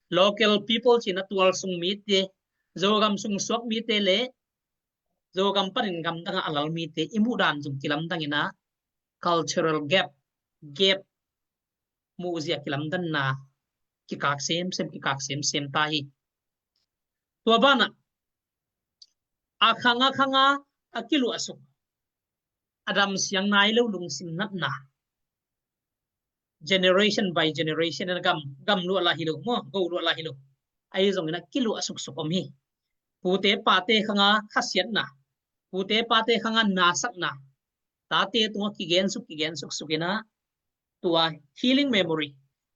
Local people ci-in ah tual sung mite, Zogam sung suak mite le Zogam panin gamdang ah a lal mite i muhdan zong kilamdang in ah cultural gap, gap muhzia kilamdanna kikak semsem, kikak semsem ta hi. Tua banah a khang a khang a a kiluahsuk, a damsiang nai lo lungsim natna, generation by generation in a gam, gam luah lah hi lo maw, go luah lah hi lo, ahi zongin a kiluah suksuk om hi. Pute pate khang a khasiatna, pute pate khang a nasakna, tate tungah kigen suk, kigen suksuk in a, tua healing memory,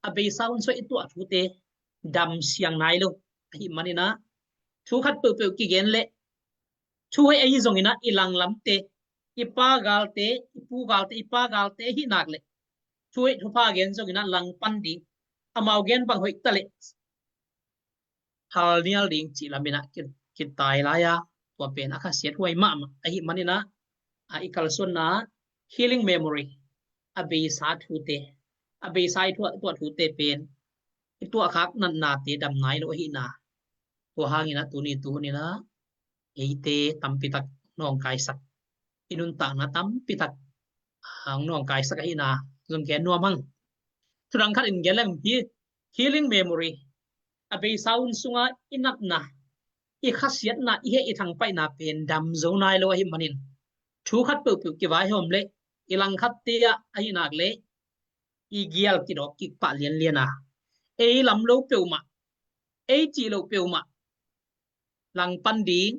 a beisa hun sungah i tuah thute damsiang nai lo ahih manin a, thu khat peuhpeuh kigen leh thu hoih ahi zongin a, i langlamte, i pa galte, i pu galte, i pa galte ahih nak leh thu hoih thupha gen zongin a, langpan ding, amau gen bang hoih ta leh hal nial ding cih lamin a ki, kitai lai a, tua pen a khasiat huai mahmah ahih manin a, a i kalsuanna healing memory, a beisa thute, a beisa i tuah, tuah thute pen i tuahkhak natnate dam nai lo ahihna. Tua hangin a tuni tunin a eite tampi tak nawngkaisak, i nuntakna tampi tak hong nawngkaisak ahihna zong gen nuam hang. Thudang khat in gen leng hi, healing memory, a beisa hun sunga i natna, i khasiatna, i heh i thangpaihna pen dam zo nai lo ahih manin Thu khat peuhpeuh kivaihawm leh i langkhat te ah ahi nak leh i gial kidawk kik pah lianlian a, ei lam lo peuhmah, ei cih lo peuhmah langpan ding,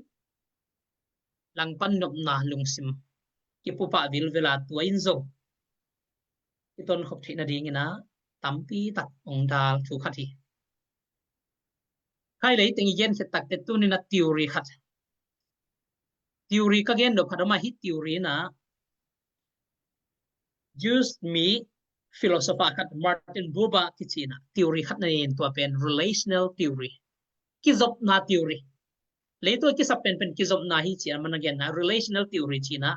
langpan nopna lungsim kipu pah vilvel a, tua in zong i tonkhop theih nadingin ah tampi tak ong dal thu khat hi. Khai lei teng i gen khit takteh tuni-in ah theory khat, theory ka gen nop khat om a, hih theory in ah Jews mi philosopher khat Martin Buber kici in ah theory khat na nei in, tua pen relational theory. Kizopna theory. Leitung a kisap penpen kizopna hi ci-in amah na genna, relational theory ci-in ah.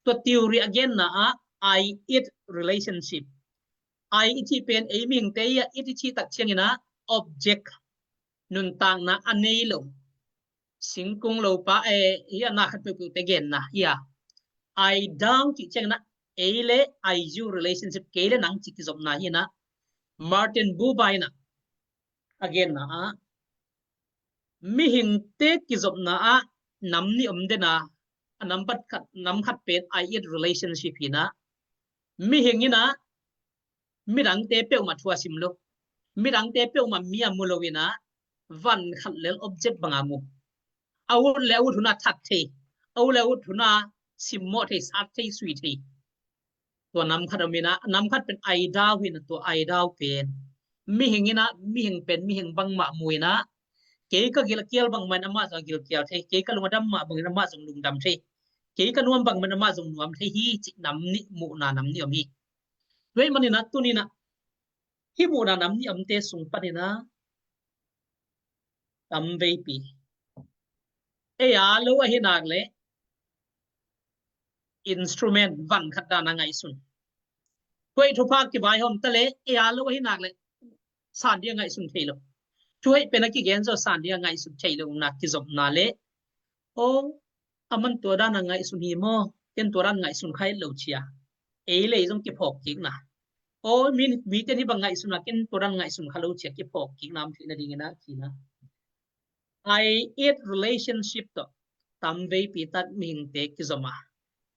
Tua theory a genna ah I-it relationship. I i cih pen ei mihingte hi a, it i cih tak ciangin ah object, nuntakna a nei lo, singkung lo pa, eh, hi a, na khat peuhpeuhte genna hi a. I-thou cih ciangin ah ei le I-you relationship, kei le nang cih kizopna hi in ah, Martin Buber in ah a genna ah mihingte kizopna ah nam nih om den a, a nam khat, nam khat pen I-it relationship hi in ah, mihing in ah midangte peuhmah thu a sim lo, midangte peuhmah mi a mu lo in ah van khat lel object bang a mu. A ut le a ut hun a that thei, a ut le a ut hun a simmawh thei, sat thei, sui thei. Tua nam khat om in ah, nam khat pen I-thou hi in ah, tua I-thou pen mihing in ah mihing pen mihing bangmah mu in ah, kei ka gilkial bangmah in amah zong gilkial thei, kei ka lung a dam mah bangin amah zong lungdam thei, kei ka nuam bangmah in amah zong nuam thei hi cih nam nih, muhna nam nih om hi. Tua ahih manin ah tuni in ah hih muhna nam nih omte sung panin ah tamveipi ei a lo ahi nak leh instrument, van khat dan a ngaihsun. Tua i thupha kivaihawm ta leh ei a lo ahi nak leh san ding a ngaihsun thei lo. Tua ahih pen a kigen zaw san ding a ngaihsun thei lo na kizopna leh, aw, aman tua dan a ngaihsun hi maw, ken tua dan ngaihsun kha het lo ci a, ei le ei zong kiphawk kikna. Aw, mi, mite hih bang ngaihsun a, ken tua dan ngaihsun kha lo ci a kiphawk kikna om theih nadingin ah ci in ah I-it relationship tawh tamveipi tak mihingte kizom a.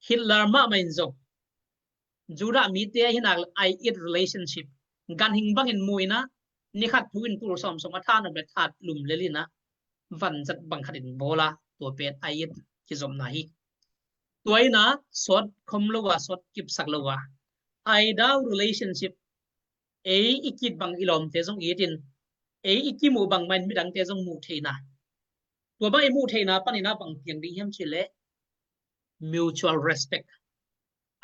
Hitler mahmah in zong Judah mite ahi nak leh I-it relationship, ganhing bangin mu in ah, ni khat thu in tul sawmsawm a tha nop leh that lum lel in ah, vanzat bang khat in bawl a, tua pen I-it kizopna hi. Tua in ah sawt khom lo a, sawt kipsak lo a, I-thou relationship, ei i ki-it bang i lawmte zong it in, ei i kimuh bangmah in midangte zong muh theihna. Tua bang i muh theihna panin ah bang piang ding hiam cih leh mutual respect,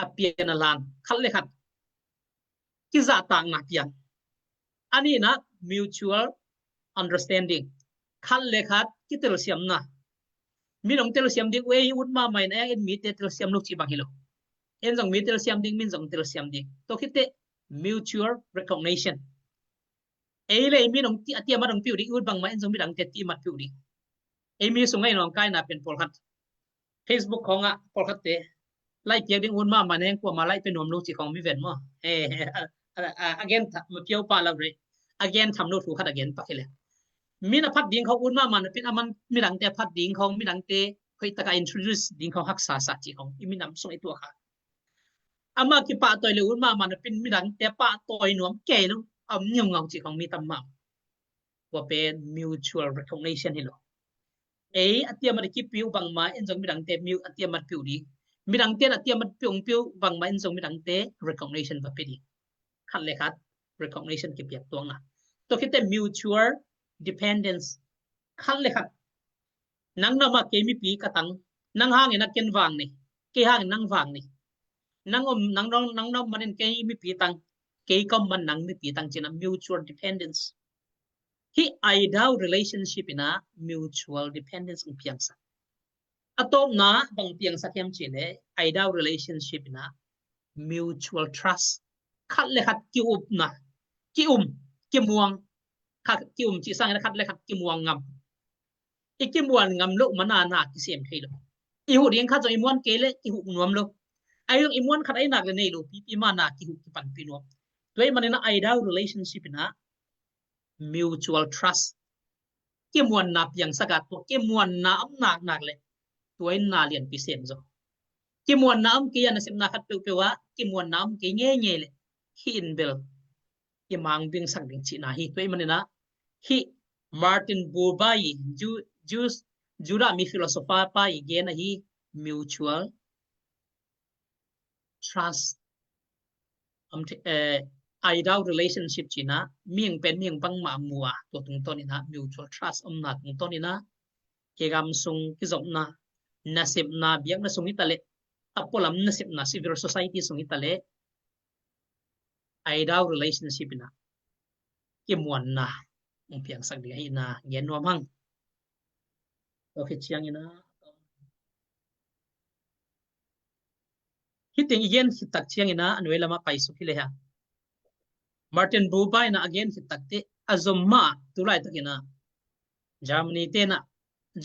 a pian a lan, khat le khat kizahtakna pian. A nihna mutual understanding, khat le khat kitelsiamna. Min hong telsiam ding uh, ei ut mahmah in, ei in mite telsiam lo cih bang hi lo. En zong mi telsiam ding, min zong telsiam ding. Tua khit teh mutual recognition. Ei le ei min hong ti, a tiamat hong peuh ding, ut bangmah in zong midangte tiamat peuh ding. Ei mi sungah in hong kaina pen pawlkhat Facebook khawngah pawlkhatte laih piak ding ut mahmah neng, kuamah laih pia nuam lo cih khawng mi ven maw? Eh, a, a, a, a gen tham, ma piau pah lo rei. A gen tham lo thu khat a gen pak hi leh, min a phat ding khawng ut mahmah napi-in, aman midangte a phat ding khawng, midangte hoih taka introduce ding khawng haksa sa cih khawng i minam sungah i tuak kha. Amah kipahtawi leh ut mahmah napi-in midangte pahtawi nuam kei lo, a om ngaungau cih khawng mi tam mah. Tua pen mutual recognition hi lo. Ei a tiamat i kipeuh bangmah in zong midangte mu, a tiamat peuh ding. Midangte in a tiamat peuh, peuh bangmah in zong midangte recognition va pia ding. Khat le khat recognition kipiak tuakna. Tua khit teh mutual dependence. Khat le khat, nang na om a kei mipi ka tang, nang hangin a ken vang ni, kei hangin nang vang ni. Nang om, nang, nang, nang na om manin kei mipi tang, kei ka om man nang mipi tang ci-in a mutual dependence. Hih I-thou relationship in a mutual dependence hong piangsak. A tawpna bang piangsak hiam cih leh, I-thou relationship in a mutual trust. Khat le khat ki-upna, ki-um, kimuang. Khat ki-um cih sangin a khat le khat kimuang ngam. I kimuan ngam loh man a na kisem thei lo. I huh ding khat zong i muan kei leh kihuh nuam lo. Ahi zong i muan khat ahi nak leh nei lo pipi man a kihuh kipanpih nuam. Tua ahih manin a I-thou relationship in a mutual trust, kimuanna piangsak a, tua kimuanna om nak nak leh tua in na lianpi sem zaw. Kimuanna om kei a, nasepna khat peuhpeuh ah kimuanna om kei ngeingei leh, hih in bel i mang dingsak ding cihna hi. Tua ahih manin ah hih Martin Buber i, Ju-, Ju-, Judah mi philosopher pa i gen ahi, mutual trust, am, eh, ideal relationship cihna, mihing pen mihing bangmah mu a, tua tungtawn in ah mutual trust omna tungtawn in ah, i gam sung kizopna, nasepna, biakna sung hi ta leh, a pualam nasepna, civil society sung hi ta leh, ideal relationship in ah kimuanna hong piangsak ding ahihna gen nuam hang. Tua khit ciangin ah, hih teng i gen khit tak ciangin ah a nuai lamah paisuk hi leh hang, Martin Buber in ah a gen khit tak teh a zom mah, tu laitakin ah Germany te in ah,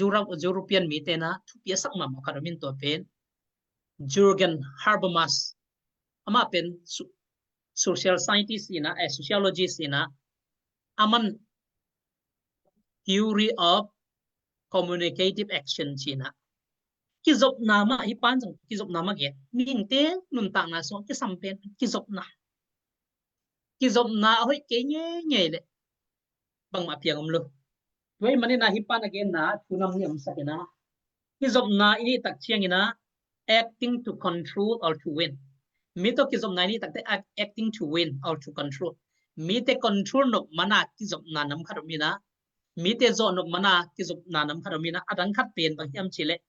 Europe, European mite in ah thupiaksak mahmah khat om in, tua pen Jürgen Habermas, amah pen so-, social scientist in ah, eh, sociologist in ah, aman theory of communicative action ci in ah, kizopna mah, hih pan zong kizopna mah gen. Mihingte nuntakna sungah kisam pen kizopna. Kizopna a hoih kei ngeingei leh bangmah piang om lo. Tua ahih manin ah hih pan a genna thu nam nih omsak in ah, kizopna i neih tak ciangin ah, acting to control or to win. Mi tawh kizopna i neih tak teh, act-, acting to win or to control. Mite control nop man a kizopna nam khat om in ah, mite zawh nop man a kizopna nam khat om in ah, a dang khat pen bang hiam cih leh,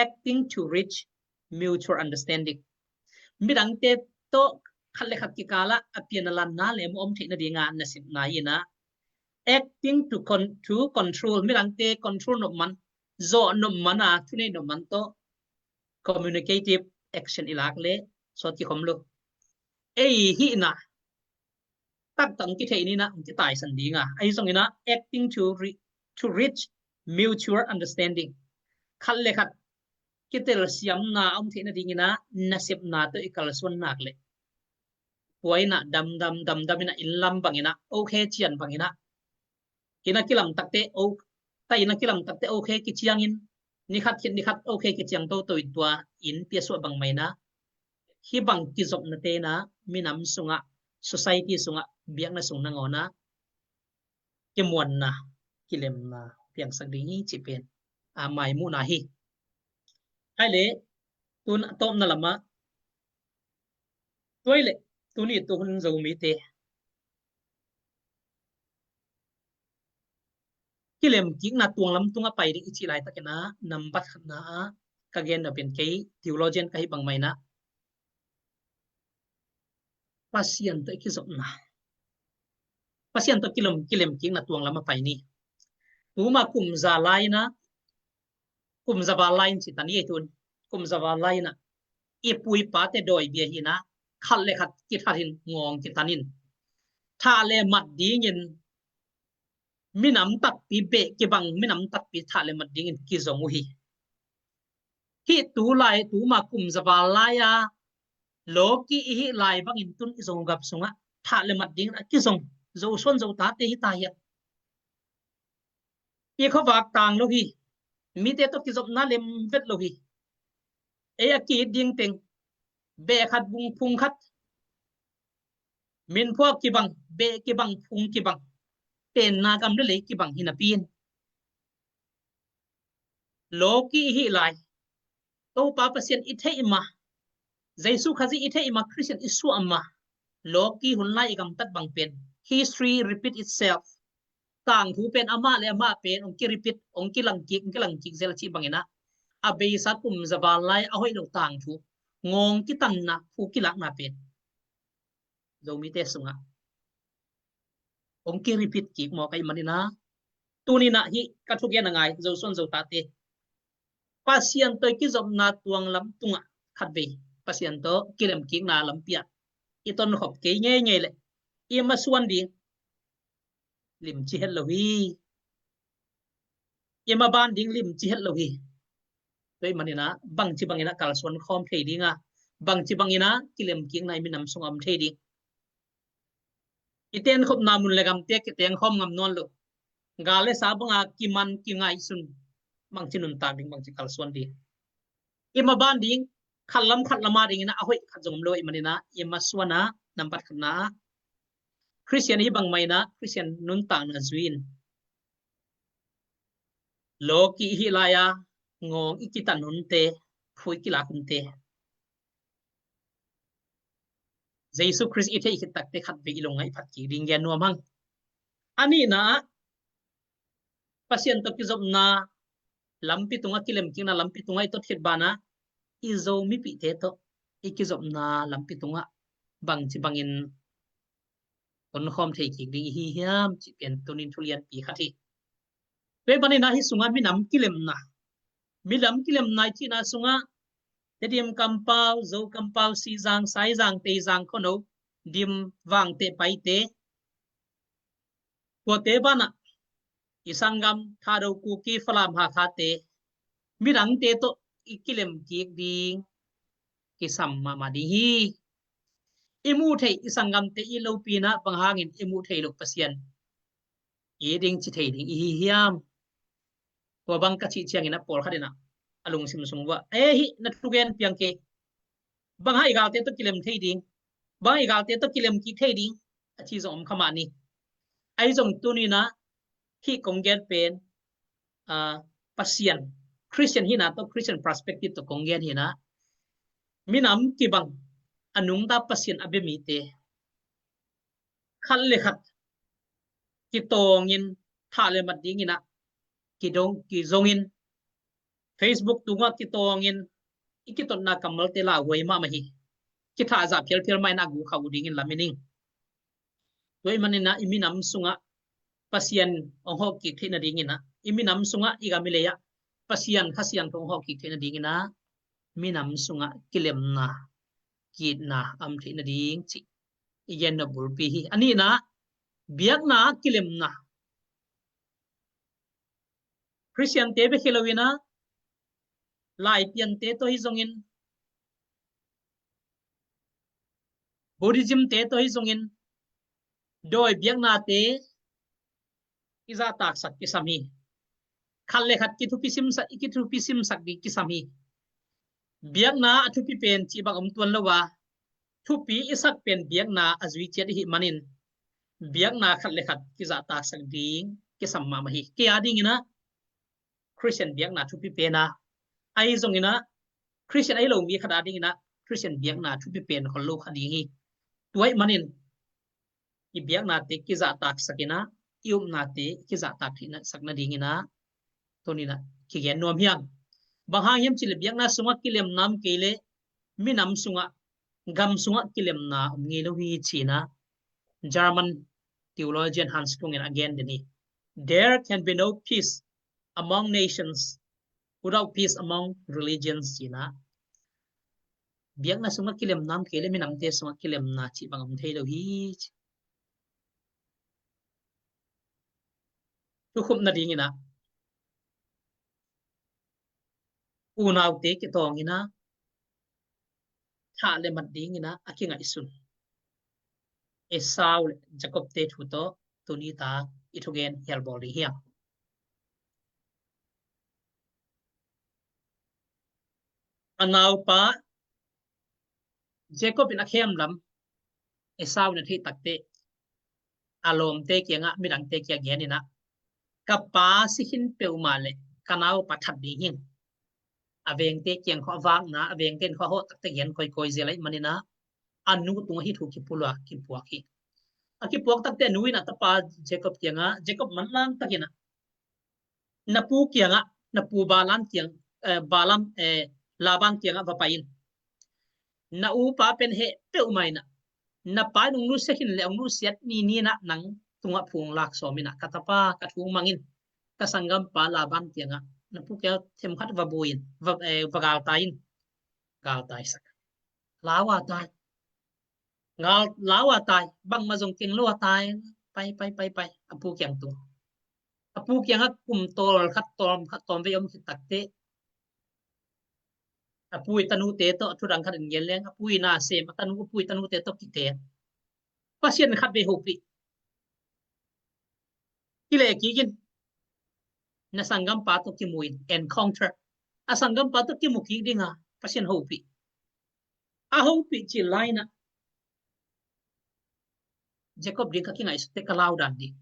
acting to reach mutual understanding. Midangte tawh khat le khat kikal ah a pian a lan, na le mu om theih nading a nasepna hi in ah, acting to con-, to control, midangte control nop man, zawh nop man a, thunei nop man tawh communicative action i lak leh sawt kikhawm lo. Ei hih in ah taktak hong kithei ni in ah, hong kitaisan ding a, ahi zongin ah acting to re-, to reach mutual understanding. Khat le khat kitelsiamna a om theih nadingin ah nasepna tawh i kalsuan nak leh, tua in ah damdam damdam in ah, inn lam bangin ah, okay cian bangin ah, inn a kilam tak teh, o-, ta inn a kilam tak teh okay kiciangin, ni khat khit ni khat okay kiciang toto in, tua inn piasuah bang mah in ah, hih bang kizopnate in ah minam sungah, society sungah, biakna sung nangawn ah kimuanna, kilemna piangsak ding hi cih pen a maimuhna hi. Hai leh, tun a tawpna lamah, tua ahih leh tuni tu hun Zomite kilemkikna tuanglam tungah pai ding i cih laitakin ah, nambat khatna ah ka gen nop in, kei theologian ka hih bang mah in ah, Pasian tawh i kizopna, Pasian tawh kilem, kilemkikna tuanglam ah pai ni. Tuma kum za lai in ah, kum za val lai in ci ta ni ei, tun kum za val lai in ah i pu i pate dawi bia hi in ah, khat le khat kithat in, ngawng kitan in, thah le mat dingin minam takpi beh kibang, minam takpi thah le mat dingin kizong uh hi. Hih tu lai, tuma kum za val lai a, lawki i hih lai bangin tun i Zogam sungah thah le mat dingin a kizong Zosuan Zotate hi ta hiam? I khuavak tang lo hi. Mite tawh kizopna lem vet lo hi. Ei a ki-it ding teng, beh khat, bung phung khat, min phuak kibang, beh kibang, phung kibang, tenna gam le lei kibang hi napi in, lawki i hih lai, Topa Pasian i theih mah, Jesu Khazih i theih mah, Khristian i suah mah, lawki hun lai i gamtat bang pen, history repeat itself. Tangthu pen amah le amah pen hong ki-repeat, hong kilangkik, hong kilangkik zel a cih bangin ah, a beisa kum za val lai a hoih lo tangthu, ngawng kitanna, phu kilakna pen Zomite sungah hong ki-repeat kik mawk ahih manin ah, tuni in ah hih ka thugen a ngai Zosuan Zotate, Pasian tawh i kizopna tuanglam tungah khatvei Pasian tawh kilemkikna lampi ah i tonkhop kei ngeingei leh, i masuan ding limci het lo hi. I maban ding limci het lo hi. Tua ahih manin ah bangci bangin ah kalsuan khawm thei ding a, bangci bangin ah kilemkikna i minam sungah om thei ding. I tenkhopna mun le gamte kiteng khawm ngam nawn lo. Gal le sa banga kiman kingaihsun, bangci nuntak ding, bangci kalsuan ding. I maban ding khat lam khat lam a dingin ah a hoih khat zong om lo ahih manin ah i masuan ah nambat khatna ah Khristian i hih bangmah in ah Khristian nuntakna zui in lawki i hih lai-a ngawng i kitan hunte, phu i kilak hunte, Jesu Khrist i theih khit takte khatvei i lungngaih phat kik ding gen nuam hang. A nihna ah Pasian tawh kizopna lampi tungah, kilemkikna lampi tungah i tot khit banah i Zo mipihte tawh i kizopna lampi tungah bangci bangin tonkhawm thei kik ding i hi hiam cih pen tunin thu lianpi khat hi. Tua ahih manin ah hih sungah minam kilemna, minam kilemna i cihna sungah Tedim kampau, Zo kampau, Sizang, Saizang, Teizang, Khono, Dim, Vangte, Paite, tuate banah i sanggam Thado, Kuki, Falam, Hakhate, midangte tawh i kilemkik ding kisam mahmah ding hi. I muh theih i sanggamte i lopi in ah bang hangin i muh theih loh Pasian i ding ci thei ding i hi hiam? Tua bang ka cih ciangin ah pawlkhat in ah a lungsim sung uah, "E, hih na thugen piang kei. Bang hang i galte tawh kilem thei ding? Bang hang i galte tawh kilemkik thei ding?" a ci zong om kha mah ni. Ahi zong tuni in ah hih kong gen pen, ah, Pasian, Khristian hihna tawh, Khristian perspective tawh kong gen hi in ah, minam kibang, a nungta Pasian a bia mite khat le khat kitawngin thah le mat dingin ah kidong, kizongin Facebook tungah kitawngin i kitotna kammalte lauhuai mahmah hi. Kithahzah phialphial mah in a gu kha uh dingin lamen ing. Tua ahih manin ah i minam sungah Pasian hong hawh kik theih nadingin ah, i minam sungah, i gam i lei ah Pasian Kha Siangtho hong hawh kik theih nadingin ah minam sungah kilemna, ki-itna a om theih nading cih i gen nop bulpi hi. A nihna, biakna kilemna. Khristiante bek hi lo in ah, Laipiante tawh hi zongin, Buddhism-te tawh hi zongin, dawi biaknate i zahtaksak kisam hi. Khat le khat kithupi simsak, i kithupi simsak ding kisam hi. Biakna a thupi pen cih bang om tuan lo a, thupi i sak pen biakna a zui ciat i hih manin, biakna khat le khat kizahtaksak ding kisam mahmah hi. Kei a dingin ah Khristian biakna thupi pen a, ahi zongin ah Khristian ahi lo mi khat a dingin ah Khristian biakna thupi pen khol lo kha ding hi. Tua ahih manin i biaknate kizahtaksak in ah, i upnate kizahtak theihna sak nadingin ah tuni in ah kigen nuam hi hang. Bang hang hiam cih leh biakna sungah kilemna om kei leh minam sungah, gam sungah kilemna om ngei lo hi ci in ah German theologian Hans Küng in a gen den hi. "There can be no peace among nations without peace among religions," ci in ah, biakna sungah kilemna om kei leh minamte sungah kilemna cih bang om thei lo hi ci. Thukhupna dingin ah unaute kitawngin ah thah le mat dingin ah a kingaihsun Esau le Jacob-te thu tawh tuni tak i thugen hial bawl ding hi hang. A naupa Jacob in a khem lam Esau in a theih takteh a lawmte kiangah, midangte kiangah gen in ah, "Ka pa si khin peuhmah leh ka naupa that ding hi. A vengte kiang khawng a vakna, a vengte in khawng a hawh takteh gen kawikawi zel ahih manin ah a nu tungah hih thu kipulua kipuak hi." A kipuak takteh a nu in a tapa Jacob kiangah, Jacob manlang takin ah, "Na pu kiangah, na pu Balam kiang, eh, Balam, eh, Laban kiangah va pai in. Na upa pen heh peuhmah in ah, na pa in hong nusia khin leh hong nusiat ni ni in ah nang tungah phu hong lak sawm in ah, ka tapa, ka thu mang in, ka sanggampa Laban kiangah, na pu kiangah themkhat va bui in, va, eh, va galtai in." Galtaisak. Lau a tai. Gal, lau a tai. Bangmah zong keng lo a tai. Pai, pai, pai, pai. A pu kiang tung. A pu kiangah kum tawlkhat, tawm khat, tawmvei om khit takteh, a pu i tanute tawh, a thudang khat in gen leng, a pu i nasem, a tanu, a pu i tanute tawh kiteek. Pasian khatvei hopih. Kileh kik in. Na sanggampa tawh kimu in, encounter. A sanggampa tawh kimu kik ding a, Pasian hopih. A hopih cil lai-in ah Jacob ding ka kingaihsut teh ka lau dan ding.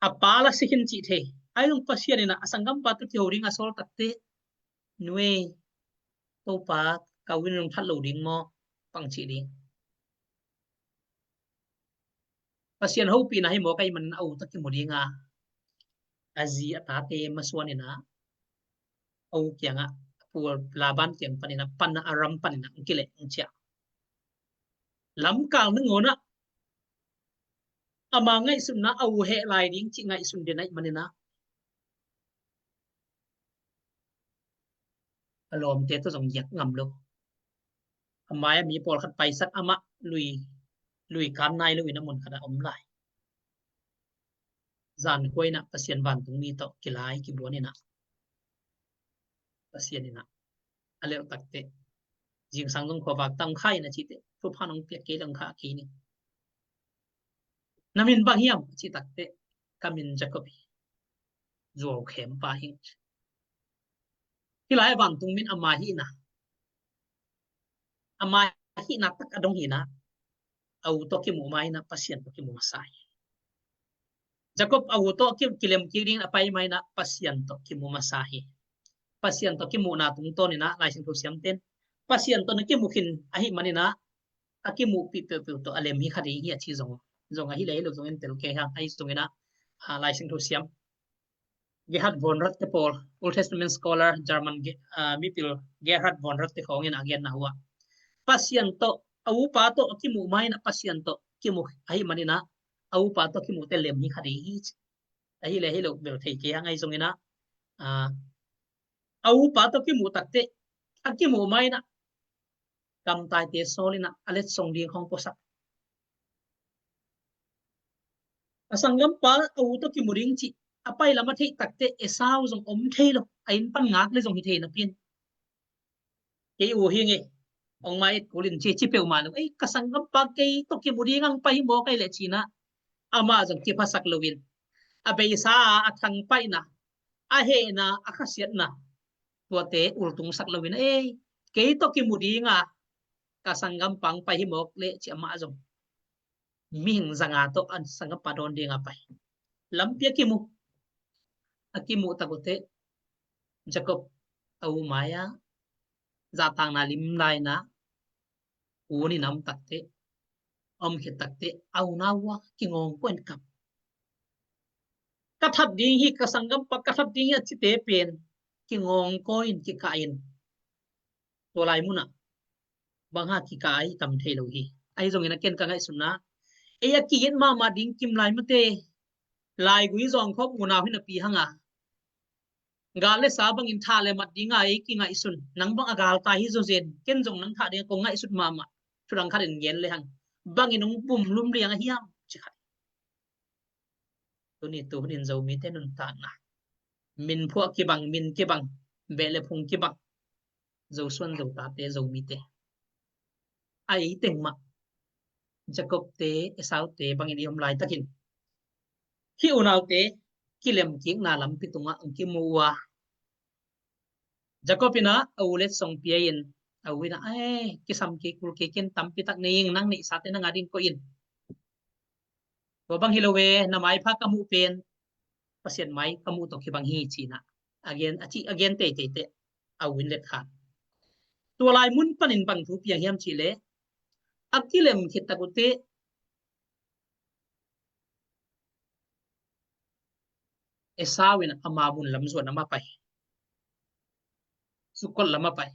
A pa la si khin cih thei. Ahi zong Pasian in ah a sanggampa tawh kiho ding a sawl tak teh, nu ei, Topa, ka u in hong that lo ding maw, pang cih ding. Pasian hopihna hi mawk ahih manin a u tawh kimu ding a, a zi a tate masuan in ah a u kiangah, a pu Laban kiang panin ah, pan ah, Aram panin ah hong kileh hong ciah. Lamkal nangawn ah ama ngaihsutna a u heh lai ding cih ngaihsun den ahih manin ah a lawmte tawh zong giak ngam lo. A mai-ah mi pawlkhat paisak, amah lui, lui kan nai lo-in a mun khat ah om lai. Zan kua in ah Pasian vantungmi tawh kilai kibuan in ah Pasian in ah a lelh tak teh, zingsang zong khuavak tang khai na cih teh, thupha nong piak kei leng kha kei ni. Na min bang hiam? Cih tak teh, ka min Jacob hi. Zuau khem pa hi. Hih lai-ah vantung min ama hihna, ama hihna tak a dong hi-in ah, a u tawh kimuh ma-in ah Pasian tawh kimuh masa hi. Jacob a u tawh ki, kilem kik dingin a pai ma-in ah Pasian tawh kimuh masa hi. Pasian tawh kimuhna tungtawn in ah Lai Siangtho siamten Pasian tawh na kimuh khin ahih manin ah a kimuhpih peuhpeuh tawh a lem hi kha ding hi a ci zong, zong ahi leh hi lo zongin tel kei hang, ahi zongin ah, ah, Lai Siangtho siam Gerhard von Rad te pawl, Old Testament scholar, German ge-, ah, mipil Gerhard von Rad te khawng in a genna uh ah, Pasian tawh, a upa tawh a kimuh ma-in ah Pasian tawh kimuh ahih manin ah a upa tawh kimuh teh lem hi kha ding hi ci. Ahi leh hi lo bel thei kei hang, ahi zongin ah, ah, a upa tawh kimuh tak teh, a kimuh ma-in ah kamtaite sawl in ah a letsong ding khawng puasak. A sanggampa a u tawh kimu ding cih a pai lam a theih tak teh Esau zong om thei lo, a inn pan ngak leh zong hi thei napi-in. Kei u hi ing ei, hong mai et kul in ci, ci peuhmah lo. Ei, ka sanggampa kei tawh kimu ding hong pai hi mawk ei leh ci-in ah amah zong kiphasak loin, a beisa a, a thangpaihna, a hehna, a khasiatna, tuate ultungsak loin, ei, kei tawh kimu ding a, ka sanggampa hong pai hi mawk leh ci, amah zong mihing zanga tawh a sanggampa dawn ding a pai. Lampi a kimu, a kimuh tak uh teh Jacob a u mai-ah zahtakna lim lai-in ah un in a om tak teh, a om khit tak teh, a unau uh ah kingawngkawi in kap. Ka that ding hi, ka sanggampa ka that ding hi a cite pen kingawngkawi in, kikah in. Tua lai munah bang hang kikah a i tam thei lo hi. Ahi zongin a ken ka ngaihsutna, ei a ki-it mahmah ding kim lai mate, laigui zawngkhawm unau hi napi hang a, gal le sa bangin thah le mat ding a ei kingaihsun, nang bang a galtai hi zawzen, ken zong nang thah ding a kong ngaihsut mahmah. Thudang khat in gen le hang, bangin hong bumlum liang a hiam, ci khat. Tuni tuhun in Zomite nuntakna, min phuah kibang, min kibang, beh le phung kibang, Zo suan Zo tate, Zomite, a ei teng mah Jacob-te, Esau-te bangin i om laitakin hih unaute kilemkikna lampi tungah hong kimu uh a, Jacob in ah a u letsong pia in, a u in ah, "Ai, kisam kei kul kei, ken tampi tak nei ing, nang neihsate nang a ding koih in. Tua bang hi lo e, na maipha ka muh pen Pasian mai ka muh tawh kibang hi," ci-in ah a gen, a ci, a gen teitei teh a u in letkhan. Tua lai mun panin bang thu piang hiam cih leh, a kilem khit tak uh teh Esau in ama mun lam zuan a mah pai. Sukkot lam a pai.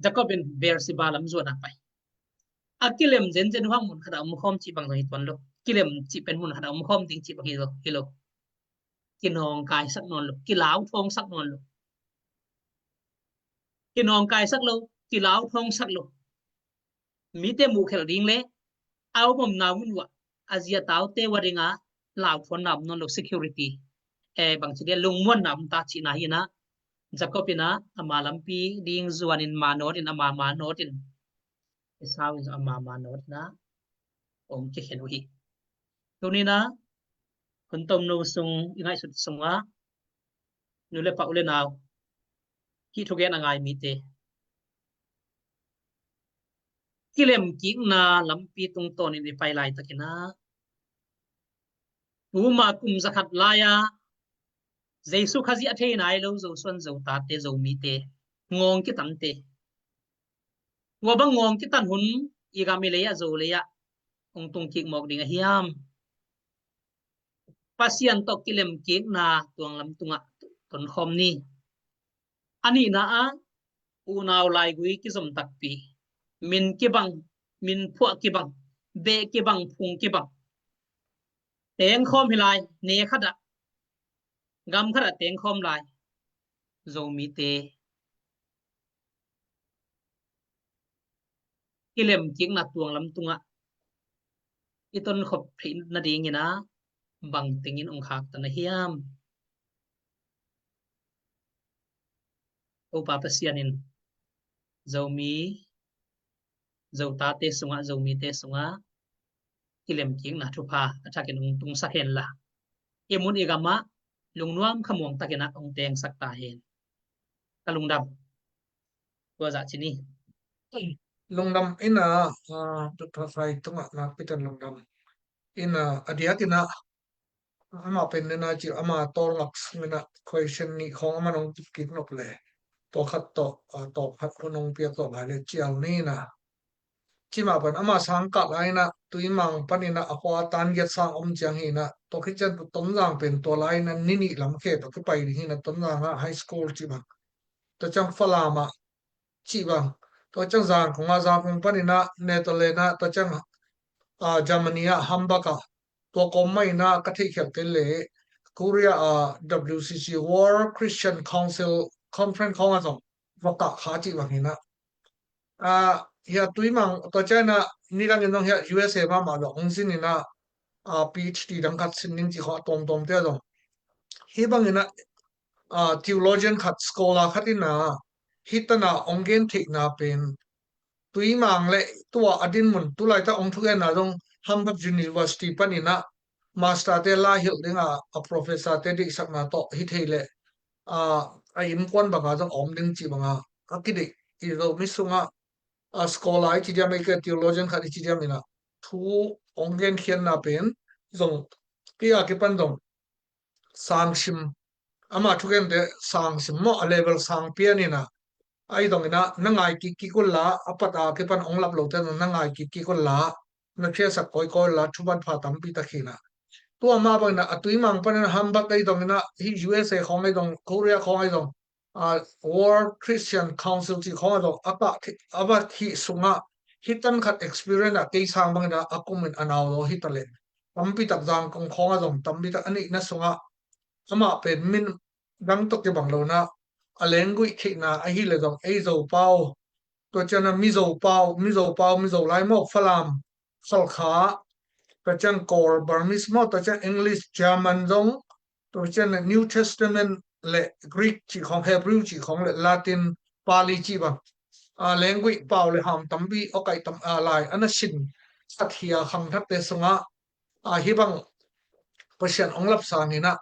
Jacob in Beersheba lam zuan a pai. A kilem zenzen uh hang mun khat a om khawm cih bang zong hi tuan lo. Kilem cih pen mun khat a om khawm ding cih bang hi lo, hi lo. Kinawngkaisak nawn lo, kilauthawngsak nawn lo. Kinawngkaisak lo, kilauthawngsak lo. Mite muhkhelh ding le a om omna mun uah a zi a taute ua ding a lauthawnna om nawn lo, security, eh, bangci dia lungmuanna om ta cihna hi-in ah, Jacob in ah ama lampi ding zuanin, ma nawtin, ama ma nawtin, Esau in zong ama ma nawtin ah hong kikhen uh hi. Tuni-in ah hun tomno sung i ngaihsut sungah nu le pa, u le nau, hih thugen a ngai mite, kilemkikna lampi tungtawnin i pai laitakin ah, tuma kum zakhat lai-a Jesu Khazih a thei nai lo Zosuan Zotate, Zomite ngawng kitante, tua bang ngawng kitan hun i gam i lei ah, Zo lei ah hong tungkik mawk ding a hiam? Pasian tawh kilemkikna tuanglam tungah tonkhawm ni. A nihna ah, unau laigui kizom takpi, min kibang, min phuah kibang, beh kibang, phung kibang, tengkhawm hi lai, ne khatah, gam khatah tengkhawm lai Zomite kilemkikna tuanglam tungah i tonkhop theih nadingin ah bang tengin hong khaktan a hiam? Topa Pasian in Zomi, Zotate sungah, Zomite sungah kilemkikna thupha a thakin hong tungsak hen la, i mun i gamah lungnuam khamuang takin ah hong tengsak ta hen. Ka lungdam. Tua zah ci ni. Lungdam in ah, ah, Doctor Khai tungah nakpi takin lungdam in ah, a diakin ah, amah pen nena ci, ama tawlngak sungin ah question nih khawng amah nong kik nop le, tua khat tawh, ah, tawp khat khawng nong piak tawh lai le cial ni in ah. Cimah pan ama sangkah lai in ah, Tuimang panin ah a khua tan giat sang om ciang hi in ah, tua khit ciang Tonzang pen tua lai in ah ni nih lam khe tawh kipai ding hi in ah, Tonzang ah high school cih bang, tua ciang Falam ah cih bang, tua ciang Zangkong ah, Zangkong panin ah Netherlands ah, tua ciang, ah, Germany ah Hamburg ah, tua kawm mah in ah ka theihkhial kei le Korea ah W C C, World Christian Council Conference khawng ah zong va kah kha cih bang hi in ah. Ah, hi a Tuimang tua ciang in ah nidangin zong hi a U S A mahmah zong hong zin in ah, ah, P H D dang khat sin ding cih khawng a tawmtawmte ah zong. Hih bangin ah, ah, theologian khat, scholar khat in ah hih tan ah hong gen theihna pen, Tuimang le tua a dinmun, tu laitak hong thugenna zong Hamburg University panin ah master te la hilh ding a, a professor te deihsakna tawh hi thei leh, ah, a innkuan bangah zong a om ding cih bangah a kideih, i Zomi sungah, ah, scholar i ci diam, ei kei theologian khat i ci diam in ah thu hong genkhiatna pen zong, kei a kipan zong sangsim, ama thugente sangsim maw, a level sang pian in ah, ahi zongin ah na ngai kikkik un la, a pat a kipan hong lap lote zong na ngai kikkik un la, na khiasak kawikawi un la, thuman pha tampi tak hi in ah. Tua mah bangin ah a Tuimang panin ah Hamburg ahi zongin ah, hih U S A khawng ahi zong, Korea khawng ahi zong, ah, World Christian Council cih khawng ahi zong a kah, a va khih sungah hih tan khat experience ah kei sang bangin ah a kumin a nau zaw hi ta leh, tampi tak Zangkong khawng ah zong tampi tak a neihna sungah amah pen min dang tawh kibang lo in ah, a lengguih theihna ahih leh zong ei Zopau, tua ciang ah Mizo pau, Mizo pau, Mizo lai maw, Falam, Halkha, tua ciang Kawl, Burmese maw, tua ciang English, German zong, tua ciang ah New Testament le Greek cih khawng, Hebrew cih khawng le Latin, Pali cih bang, ah, lengguih pau le ham tampi, awkaih tam, ah, lai a na sin khat hi a, khangthakte sungah, ah, hih bang Pasian hong lap sangin ah,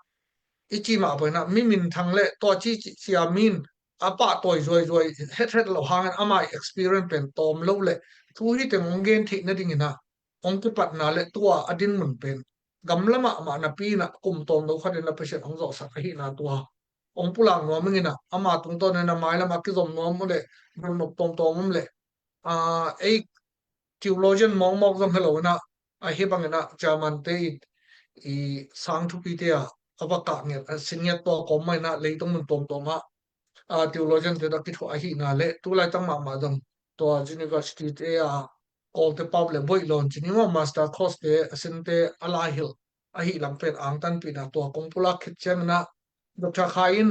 i cih mah bangin ah mi minthang le tua ci, ci, cia min a pahtawi zuaizuai hethet loh hangin ama experience pen tawm lo le, thu hih teng hong gen theih nadingin ah hong kipatna le tua a dinmun pen gamla mahmah napi in ah kum tawm lo khatin ah Pasian hong zawhsak ahihna tua hong pulak nuam ing in ah, ama tungtawnin ah mailam a kizom nuam uh le, donnop tawmtawm om le, ah, ei theologian mawkmawk zong hi lo in ah, ahi bangin ah German te i, i sang thupite ah a va kah ngiat, a sin ngiat, tua kawm mah in ah leitung mun tuamtuam ah, ah, theologian te tawh kithuah ahihna le, tu laitak mahmah zong tua university te ah Kawlte pau le boih lawn ci ni maw, master course te a sinte a lai hilh ahih lam pen angtanpihna tua kong pulak khit ciangin ah, Doctor Khai in,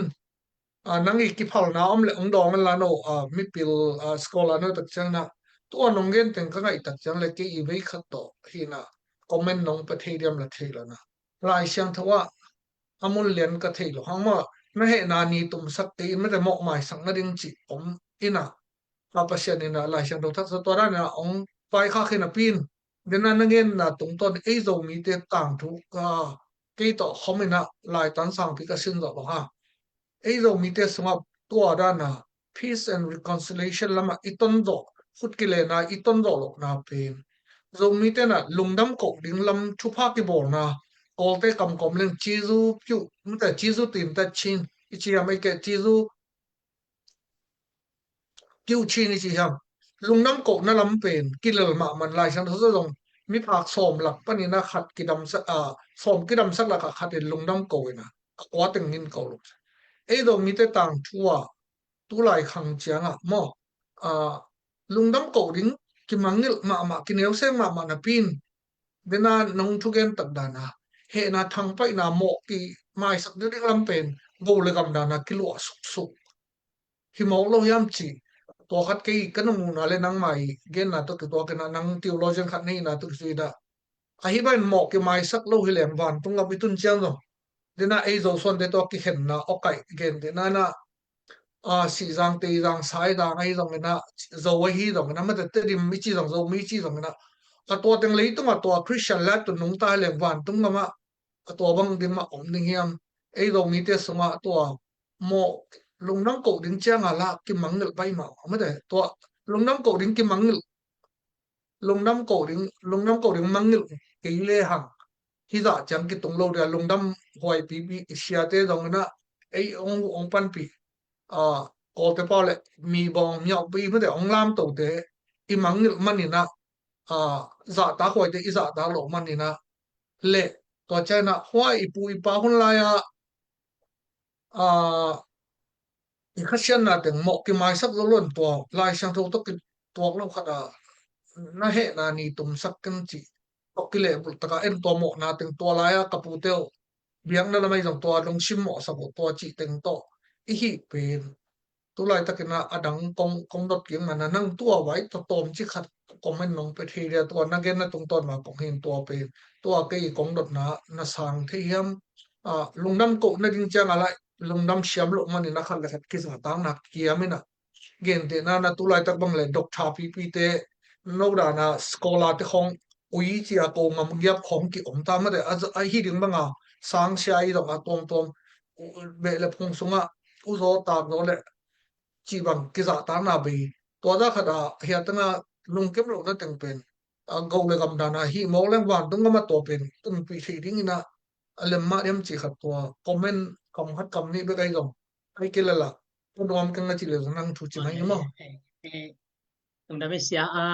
ah, nang i kiphalna om le hong dawng in la no, ah, mipil, ah, scholar no tak ciangin ah, tua nong gen teng ka ngaih tak ciang le kei i vei khat tawh hi in ah comment nong pia thei diam la thei lo in ah, Lai Siangtho ah a mun lian ka thei lo hang maw, na hehna ni tumsak kei in mate mawhmaisak nading cih om in ah, a Pasian in ah Lai Siangtho thaksa tua dan in ah hong vaikhak hi napi in, den a na genna tungtawn ei Zomite tangthu ka, kei tawh khawm in ah laitan sangpi ka sin zawh bang a, ei Zomite sungah tua dan a peace and reconciliation lamah i ton zawh khut kilenna i ton zawh lohna pen Zomite na lungdam koh ding lam thupha kibawlna, Kawlte kamkawm leng cizu piu mate cizu tin ta chin i ci hiam, ei ke cizu kiu chin i ci hiam. Lungdam kohna lam pen kilel mahmah Lai Siangtho zong miphak sawm lak panin a khat kidamsak, a, sawm kidamsak lakah khat in lungdam ko in a, a kua teng ngin ko lo. Ei Zomite tangthu ah tulai khang ciangah maw, a, lungdam koh ding kimangngilh mahmah, kineuseng mahmah napi in, dena nong thugen tak dana hehna thangpaihna mawh kimaisak ding lam pen go le gam dana kiluah suksuk hi mawk lo hiam ci. Tua khat kei ka nunguna le nangmai genna tawh kituak ina, nang theologian khat neihna tawh kizui dah. Ahi bain mawh kimaisak lo hi leng vantung gam i tun ciang zong, dena ei Zosuante tua kikhenna awkaih gen dena na, a, Sihzang, Teizang, Saizang ahi zong ina, Zo ahi zong ina, mate Tedim i ci zong, Zomi i ci zong ina, a tua teng leitung a tua Christian life tun nungta hi leng vantung gam ah a tua bang dim ah om ding hiam? Ei Zomite sungah tua mawh lungdam koh ding cianga lah kimangngilh pai mah mate, tua lungdam koh ding kimangngilh, lungdam koh ding, lungdam koh ding mangngilh kei le hang hizah ciang kitung lo dia, lungdam huai pipi siate zong ina, ei ong, ong panpih, a, Kawlte pau le mi bawng miauhpi mate ong lamtote i mangngilh man ina, a, zahtak huaite i zahtak loh man ina, le tua ciang ina huai i pu i pa hun lai-a, a, i khasiatna teng mawh kimaisak zo lo in tua Lai Siangtho tawh kituak lo khat a na hehna ni tumsak ken ci. Tua kilehbulh taka en tua mawhna teng tua lai-a ka pute uh biakna lamai zong tua lungsim mawhsak uh tua cih teng tawh i hih pen. Tulai takin a dang kong, kong dot kik mana nang tua vai tua tawm ci khat comment nong pe thei dia, tua na genna tungtawn ma kong hin tua pen. Tua kei kong dotna na sang thei hiam? A, lungdam koh nading cianga lai lungdam siam loh man ina khat le khat kizahtakna kiam ina, gentehna na tulaitak bang le doctor pipite, no dana scholar te khong ui cia ko ngam giap khong kiom ta mate, a, a hi ding banga sangsia i dong a tuamtuam, u, beh le phung sungah u zaw tak zaw le ci bang kizahtakna bei. Tua za khat a hiatanga lungkem lohna teng pen, a, go le gam dana hi mawk leng vantung gam a tua pen tunpih thei ding ina a lem mah diam ci khat tua comment kam khat kam nih bek ai zong ai kilala. Ka nuam keng a ci le zong nang thu ci mai maw? Tungdam i sia a,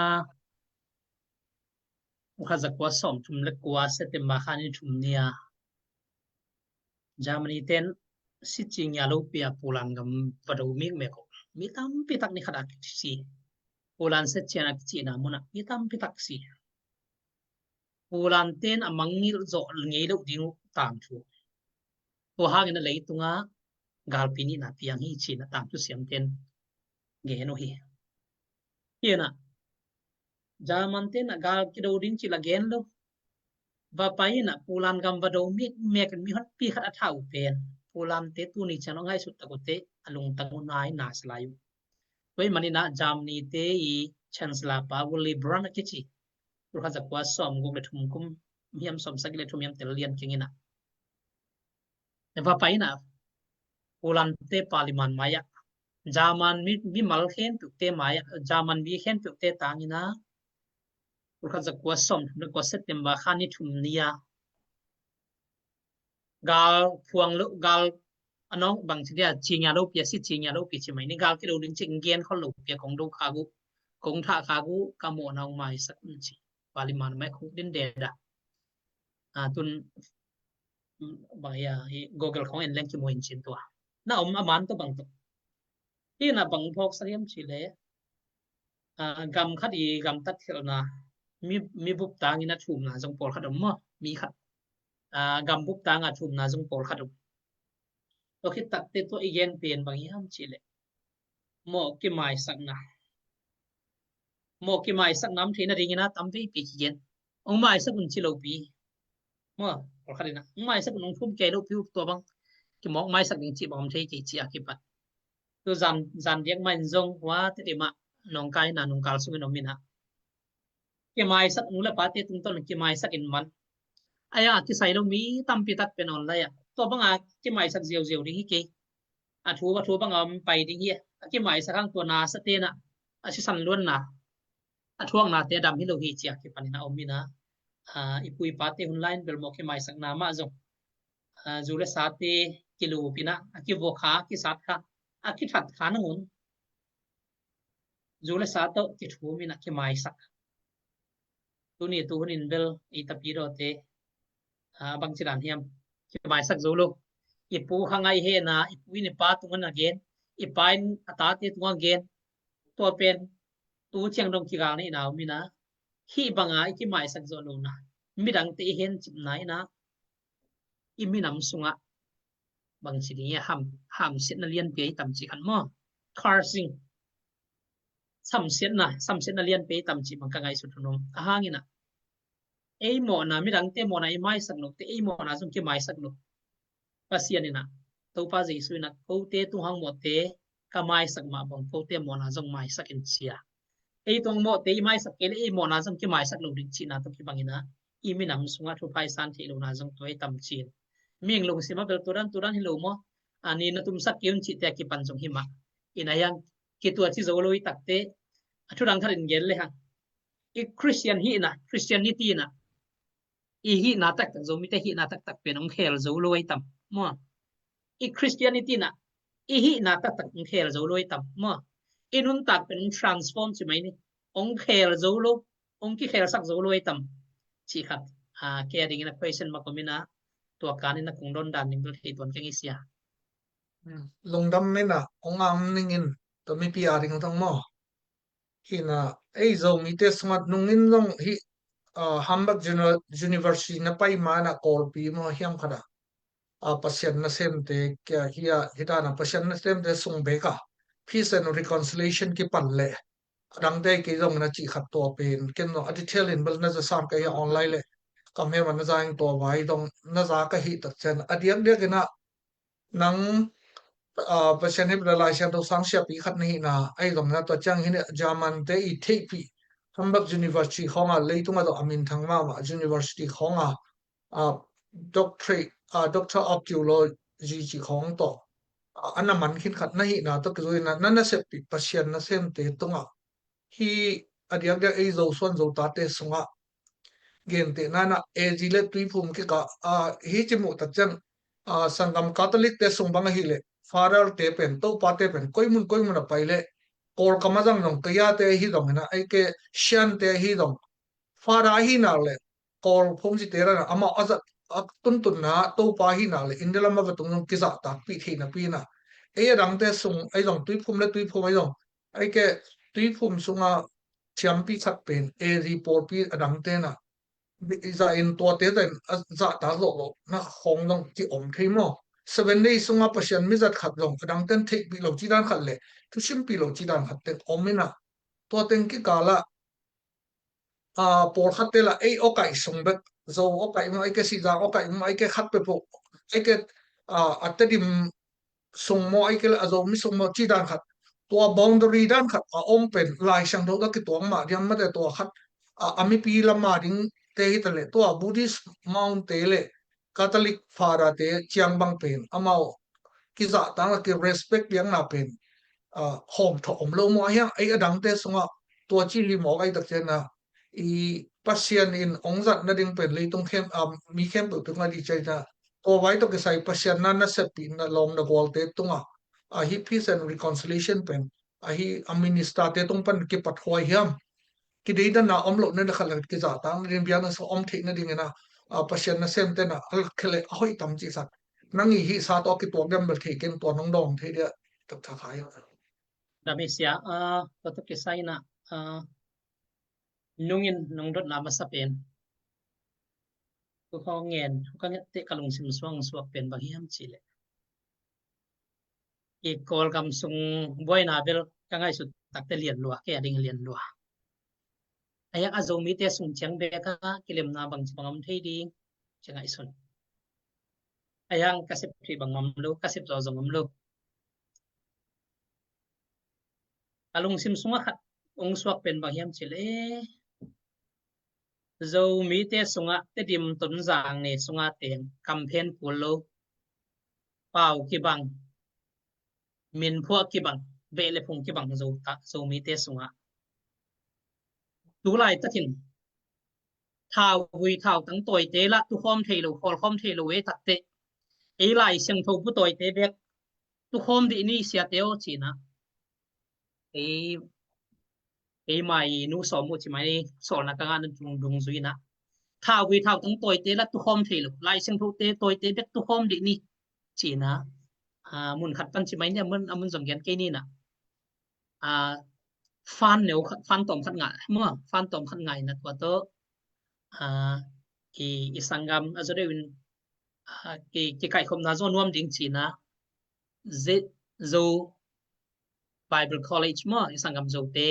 khat zakua sawm thum le kua September kha ni thum ni a Germany ten sitci ngia lopi a Poland gam va do mikmek uh. Mi tampi tak ni khat a si. Poland setcian a kicihna munah mi tampi tak si. Poland ten a mangngilh zawh ngei loh ding uh tangthu. Tua hangin a leitungah galpi nihna piang hi cin a tangthu siamten gen uh hi. Hi inah German ten a gal kido ding cih la gen lo. Va pai inah Poland gam va do mikmek in mi honpi khat a thah uh pen Poland te tuni ciang lo ngaihsut tak uh te a lungtang uh nai nasa lai uh. Tua ih maninah Germany te i Chancellor pa Willy Brandt a kici. Tulkhat zakua sawm guk le thum kum hiam sawm sagih le thum hiam tel lian keng inah va pai inah Poland te parliament mai-ah German mi, mimal khenpeuhte mai-ah German mi khenpeuhte tang inah tulkhat zakua sawm thum le kua September kha ni thum ni-a gal phuang lo, gal a nawng bang ci dia, cingia lopi a si, cingia lopi ci mai ni, gal kido ding ci gen khol lopi a kong do khak uh, kong thah khak uh ka mawhna ong maisak un ci. Parliament mai khuk din deda. A tun bang ia hi Google khong en leng kimu in cin tua na om a man tua bang tua. Hi na bang phawk sa hiam ci le, a, gam khat i gam tat khelhna mi, mi bup tangin a thumna zong pawlkhat om maw? Mi khat, a, gam bup tanga thumna zong pawlkhat om. Tua khit takte tua i gen pen bang hiam ci le, mawh kimaisakna. Mawh kimaisakna om theihna dingin a tam veipi kigen. Ong maisak un ci lopi. Maw, pawlkhat inah ong maisak un, ong thum kei lopi uh tua bang kimawk maisak ding cih bang om thei kei ci a kipat. Tu zan, zan diak mah in zong hua te dimah nong kaina nong kal sungin om inah kimaisak, nu le pate tungtawn kimaisak in man. Ai a kisai lo mi tampi tak pen online ah tua banga kimaisak ziauziau ding hi kei. A thu, a thu banga om pai ding hi. A kimaisak hang tua nasa tenah a sisan luanna a thuaknate a dam hi lo hi ci-a kipanin a om in ah, i pu i pate hun lai-in bel mawh kimaisakna mah zong, zu le sate kilupin ah, a kivua kha, a kisat kha, a kithat kha nangun zu le sa tawh kithumin ah kimaisak. Tuni tu hunin bel ei tapidawte bangci dan hiam? Kimaisak zo lo. I pu hang a i hehna, i pu in i pa tungah a gen, i pa in a tate tungah a gen, tua pen tu ciang dong kigal na i na om in ah, hih banga i kimaisak zo lo na, midangte i hencipna in ah, i minam sungah bangci ding i ham, hamsiatna lianpi a i tam cih khat maw? Cursing. Samsiatna, samsiatna lianpi a i tam cih bang ka ngaihsut hun om. A hang in ah, ei mawhna, midangte mawhna i maisak lote, ei mawhna zong kimaisak lo. Pasian in ah, Topa Jesu in ah, kote tung hang mawhte ka maisak mah bang kote mawhna zong maisak in ci-a, ei tung mawhte i maisak kei leh ei mawhna zong kimaisak lo ding cihna tawh kibang in ah, i minam sungah thupha i san theih lohna zong tua i tam ci-in. Mihing lungsim ah bel tua dan tua dan hi lo maw? A ni na tumsak kei un cihte a kipan zong hi mah. In ah hiang kituaci zo lo i takte, a thudang khat in gen le hang, i Christian hihna, Christianity in ah, i hihna taktak, Zomite hihna taktak pen hong khel zo lo a i tam maw? I Christianity in ah i hihna taktak hong khel zo lo a i tam maw? I nuntak pen hong transform ci mai ni, hong khel zo lo, hong kikhelsak zo lo a i tam cih khat, a, kei a dingin a question mah om in ah, tua kanin a kong dawn dan ding bel thei tuan keng i sia. Lungdam in ah, hong am ning in, tua mipi a ding zong maw? Hi in ah, ei Zomite sungah nungin zong hih, ah, Hamburg Uni-, University na pai ma in ah Kawlpi maw hiam khat ah, ah, Pasian nasemte kia hi a, hi dan a Pasian nasemte sung bek ah Peace and Reconciliation kipan leh a dangte kei zong in ah cih khat tua pen, ken zong a detail in bel na za sam ka hi a online leh, kam hem a na za ing tua vai zong na za ka hih tak ciang a diakdiak in ah, nang, ah, Pasian hip le Lai Siangtho sang siapi khat na hihna, ahi zong na tua ciang hi in ah German te i theihpih Hamburg University khawng ah, leitung ah zong a minthang mahmah university khawng ah, ah, doctorate, ah, Doctor of Theology cih khawng tawh, ah, a na man khin khat na hihna tawh kizui in ah, na naseppih Pasian nasemte tungah hih a diakdiak ei Zosuan Zotate sungah gentehna in ah A G le Tuiphum kikah, ah, hih ci muh tak ciang, ah, sanggam Catholic te sung bang ahih leh Father te pen, Topa te pen koi mun koi mun a pai leh, Kawlkam a zang zong, Kayate ahi zong in ah, ei ke Shan te ahi zong, Father ahi nak leh Kawl phungcite dan a amau a zat a tuntunna Topa ahi nak leh India lam a va tung zong kizahtakpih theihna pi in ah, ei a dangte sung ahi zong, Tuiphum le Tuiphum ahi zong, ei ke Tuiphum sungah thiampi khat pen A G pawlpi a dangte in ah, i zah in tuate zah in a zahtak zawh lohna khawng zong kiom thei maw? Seven Day sungah Pasian mizat khat zong a dangte in theihpih lo ci dan khat leh thusimpih lo ci dan khat teng om in ah, tua teng kikal ah, ah, pawlkhatte lah ei awkaih sung bek, Zo awkaih maw, ei ke Sihzang awkaih maw, ei ke khat peuhpeuh, ei ke, ah, a Tedim sung maw, ei ke lah a Zomi sung maw ci dan khat, tua boundary dan khat a om pen Lai Siangtho tawh kituak mah diam, mate tua khat, ah, a mipi lam a dingte hi ta leh, tua Buddhist monk te le Catholic Father te ciang bang pen amau kizahtakna, kirespect piakna pen, ah, hawmthawh om lo maw? Ahi hang ei a dangte sungah tua ci hi mawk ahih tak ciangin ah, i Pasian in hong zat nading pen leitung khem, ah, mi khempeuh tungah dih ciangin ah, tua vai tawh kisai Pasian na naseppihna lawm na gualte tungah, ah, hih Peace and Reconciliation pen, ah, hih a minister te tung pan kipat huai hiam? Kideidanna om loh nading, khat le khat kizahtak nading, biakna sung om theih nadingin ah, ah, Pasian nasemte in ah a lak khia leh a hoih tam cih khat. Nang i hih sa tawh a kituak diam bel thei keng, tua nong dawng thei dia, Doctor Khai. Dam hi sia, ah, tua tawh kisai in ah, ah, nungin nong dotna masa pen, tu hong ngen, ka nget teh ka lungsim suang suak pen bang hiam cih leh, i Kawlgam sung buaina bel ka ngaihsut takte lian lua, kei a ding lian lua. Ahi hang a Zomite sung ciang bek a kilemna bangci bang om thei ding ci ngaihsun. Ahi hang ka sep thei bang om lo, ka sep zaw zong om lo. A lungsim sungah khat hong suak pen bang hiam cih leh, Zomite sungah Tedim, Tonzang ne sungah teng kamphen kul lo, pau kibang, minphuah kibang, beh le phung kibang Zo ta, Zomite sungah. tu laitakin thauvui thautang tawite lah tukhawm thei lo, khawlkhawm thei lo e takteh, ei Lai Siangtho bu tawite bek tukhawm dih ni siate aw cinah, ei, ei mai nu sawm uh ci mai, sawlna ka ngahna dung, dungzui inah, thauvui thautang tawite lah tukhawm thei lo, Lai Siangthote tawite bek tukhawm dih ni cinah, a, mun khat pan ci mai ni, a mun, a mun zong gen kei ninah. A, fan neu khat, fan tawm khat ngai maw, fan tawm khat ngai na tua tawh, a, i, i sanggam a zaw deuhin, a, ki, kikaikhopna zaw nuam ding cinah, Zo, Zo Bible College maw, i sanggam Zote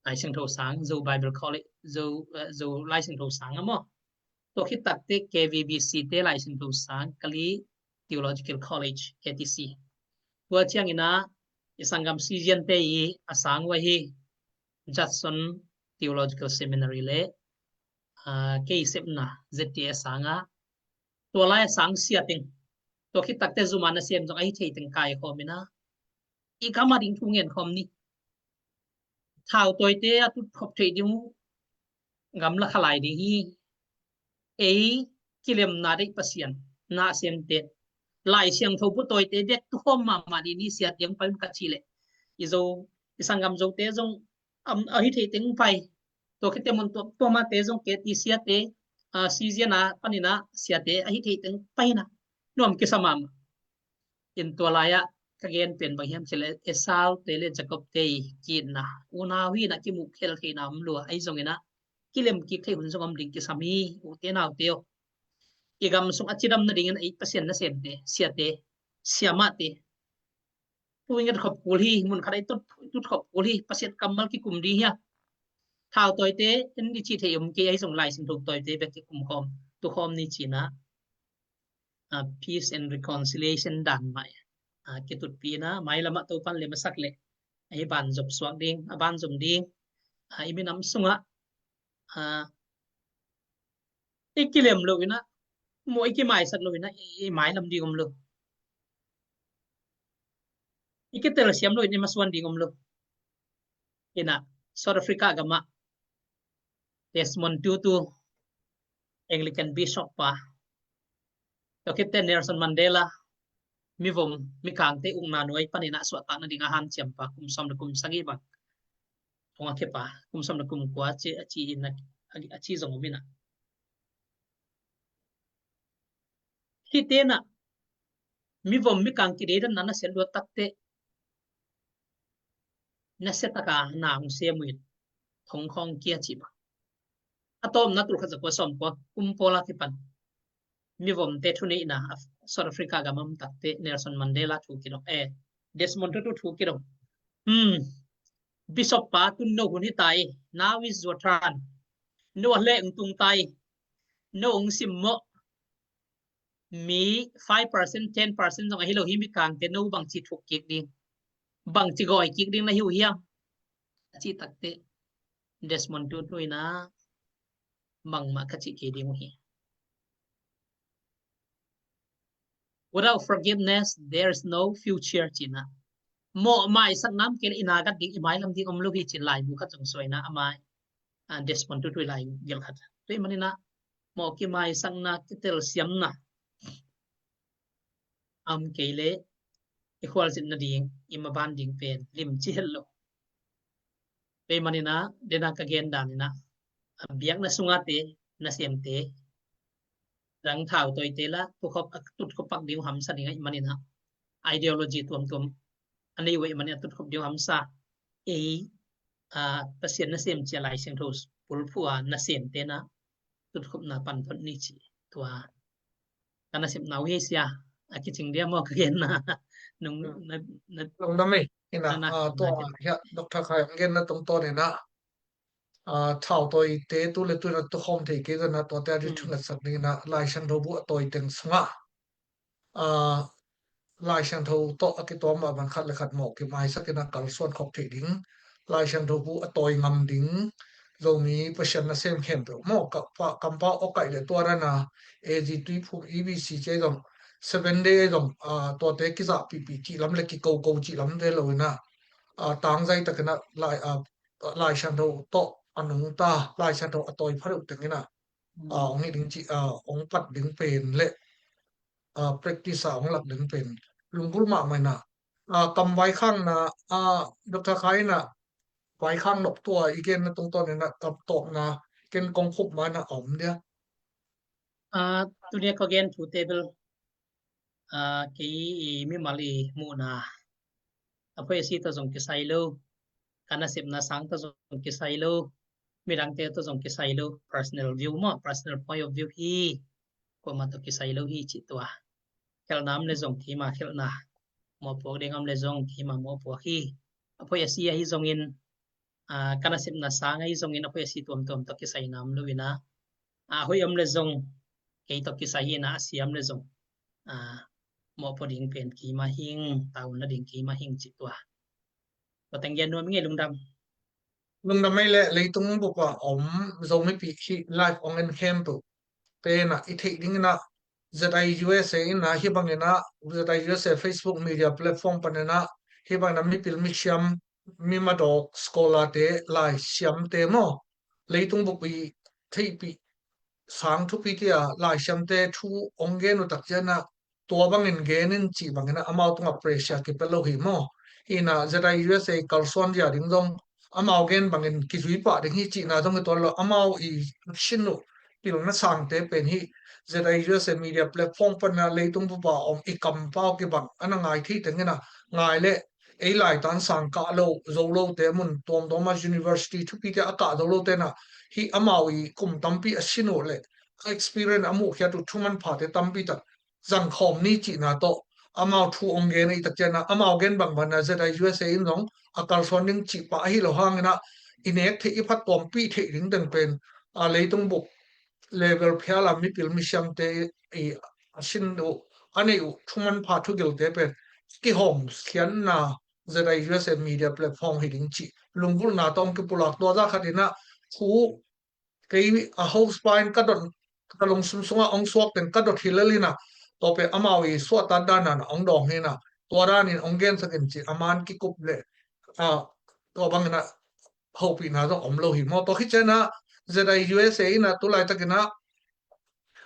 Lai Siangtho sang, Zo Bible College, Zo, eh, Zo Lai Siangtho sang a maw. Tua khit takteh K V B C te Lai Siangtho sang, Kali Theological College, K T C. Tua cianginah i sanggam Siziante i a sang uh ahi Judson Theological Seminary le, ah, kei sepna Z T S sangah, tua lai a sang sia teng, tua khit takteh zuma nasem zong ahi thei teng kaikhawm inah, i gam a ding thu ngen khawm ni. Thau tawite a tutkhop theih ding uh gamla kha lai ding hi. Ei kilemna deih Pasian, na semte, Lai Siangtho bu tawite bek tukhawm mahmah dih ni siate hong pai un ka cih leh, i Zo, i sanggam Zote zong, am, ahi thei teng pai. Tua khit teh mun tuamtuamte zong K T C a te, a, Sizian a paninah siate ahi thei teng pai inah nuam kisa mahmah. In tua lai-ah ka gen pen bang hiam cih leh Esau te le Jacob te i ki-itna, unau hi inah kimuh khel theihna om lua, ahi zonginah kilem kik theih hun zong om ding kisam hi, ute naute aw. I gam sung a cidam nadingin ei Pasian nasemte, siate, siamahte, tu i ngetkhop kul hi, mun khat a i tut, tutkhop kul hi, Pasian kammal kikum ding hi a. Thau tawite en dih cih thei om kei, ahi zong Lai Siangtho tawite bek kikum khawm, tukhawm ni cinah, a, peace and reconciliation dan mah, a, kitutpi inah, mailamah Topan lem a sak leh, a, i banzop suak ding, a banzom ding, a, i minam sungah, a, i kilem lo inah, maw, i kimaisak lo inah, i, i mailam ding om lo. I kitelsiam lo inah i masuan ding om lo. Inah South Africa gamah Desmond Tutu, Anglican Bishop pa, tua khit teh Nelson Mandela, mivom mikangte ukna nuai paninah suahtakna ding a hanciam pa, kum sawm le kum sagih bang hong a khe pa, kum sawm le kum kua a ci, a ci in a, a ci zong om inah. Hih tenah mivom mikang kideidanna nasia luat takteh, nasia taka na hong sem uh in, thong khawng kia cih bang. A tawpna tul khat za kua sawm kua kum pawl a kipan mivomte thuneihna South Africa gam a om takteh Nelson Mandela thu kidong, eh, Desmond Tutu thu kidong. Hmm. Bishop pa, tun no hun hi ta hi. Now is your turn. No a leh hong tung ta hi. No hong simmawh. Mi five percent, ten percent zong ahi lo hi mikangte, no bangci thuk kik ding, bangci gawi kik ding na hi uh hiam? A cih takteh Desmond Tutu inah, bangmah ka cih kei ding uh hi. Without forgiveness, there is no future, cinah. Mawh maisakna om kei leh i nagat ding, i mailam ding om lo hi cin laibu khat zong suaina a mai, a, Desmond Tutu i lai gelh khat. Tua ahih maninah mawh kimaisakna, kitelsiamna a om kei leh i khualzinna ding, i maban ding pen limci het lo. Tua ahih maninah dena ka gen daninah, a, biakna sungate, nasemte, rang thau tawite lah tukhop, a, tutkhop pak ding uh hamsa ding ahih maninah, ideology tuamtuam a nei uh ahih maninah tutkhop ding uh hamsa. Ei, a, Pasian nasem cia Lai Siangtho pulphu a nasemte nah tutkhopna pan phot ni ci. Tua ka nasepna uh hi sia, a kicing dia maw ka genna. Nung, hmm, na, na, lungdam ei. Inah, na, na, ah, tua na, hiah Doctor Khai ang genna tungtawn inah, ah, thau tawite tu le tu inah tukhawm thei kei zenah tuate a di, hmm, thungetsak ding inah Lai Siangtho bu a tawi teng sungah, ah, Lai Siangtho tawh a kituam mah bang khat le khat mawh kimaisak inah kalsuan khop theih ding, Lai Siangtho bu a tawi ngam ding, Zomi Pasian nasem khempeuh maw, ka, pa, kampau awkaih le tuarana, A G Tuiphum, E B C ci zong, Seven Day zong, ah, tuate kizahpihpih cihlam le kikoko cihlam ve lo inah, ah, tangzai takinah Lai, ah, Lai Siangtho tawh a nungta, Lai Siangtho a tawi pha deuh teng in ah, a, hong hi ding cih, a, hong pat ding pen le, a, practice a hong lak ding pen lunggulh mahmah in ah, a, kam vaikhakna, a, Doctor Khai in ah vaikhak nop tua i genna tungtawn in ah kam tawpna ken kong khup ma in ah a om dia. A, tuni a ka gen thute bel, a, kei i mimal i muhna, a phoih a si tawh zong kisai lo, ka nasepna sang tawh zong kisai lo, midangte tawh zong kisai lo, personal view maw, personal point of view hi, kuamah tawh kisai lo hi cih tua. Khelhna om le zong keima khelhna, mawhpuak ding om le zong keima mawhpuak hi. A phoih a si ahi zongin, a, ka nasepna sang ahi zongin a phoih a si tuamtuam tawh kisai nam lo in ah, a, hoih om le zong kei tawh kisai hi in ah, a si om le zong, a, mawhpuak ding pen keima hing, tauna ding keima hing cih tua. Tua teng gen nuam i ngei. Lungdam. Lungdam ei le. Leitung bup a om Zomipih hih live hong en khempeuh te in ah i theih ding in ah, Z I U S A in ah hih bang in ah, Z I U S A Facebook media platform pan in ah hih bang in ah mipil misiam, mi madawk, scholar te, laisiamte maw, leitung bup i theihpih sang thupi te a laisiamte thu hong gen uh tak ciang ah, tua bangin gen in cih bangin ah amau tungah pressure kipia lo hi maw. Hi in ah Z I U S A kalsuan zia ding zong amau gen bangin kizui pah ding hi cihna zong hi tuan lo. Amau i sin uh pilna sangte pen hih Z I U S A media platform pan ah leitung bup a om i kampau kibang a na ngai thei teng in ah ngai le, ei laitan sang kah lo, zo lote, mun tuamtuam a university thupite a kah zo lote in ah, hih amau i kum tampi a sin uh le a experience a muhkhiat uh thu manphate tampi tak zangkhawm ni cihna tawh amau thu hong gen ahih tak ciang ah, amau gen bangbang in ah Z I U S A in zong a kalsuan ding cih pah ahi lo hang in ah, i nek theih i phattuampih theih ding teng pen, a, leitung bup level phial a mipil misiamte i a sin uh, a neih uh thu manpha thugilte pen kihawm khiatna Z I U S A media platform hi ding cih lunggulhna tawh hong kipulak. Tua zah khat in ah thu kei a host pa in ka dot, ka lungsim sungah hong suak teng ka dot hi lel in ah, tua pen amau i suahtak dan in ah hong dawng hi in ah, tua danin hong gensak in cih a man kikup le, a, tua bangin ah hopihna zong om lo hi maw. Tua khit ciang ah Z I U S A in ah tu laitak in ah,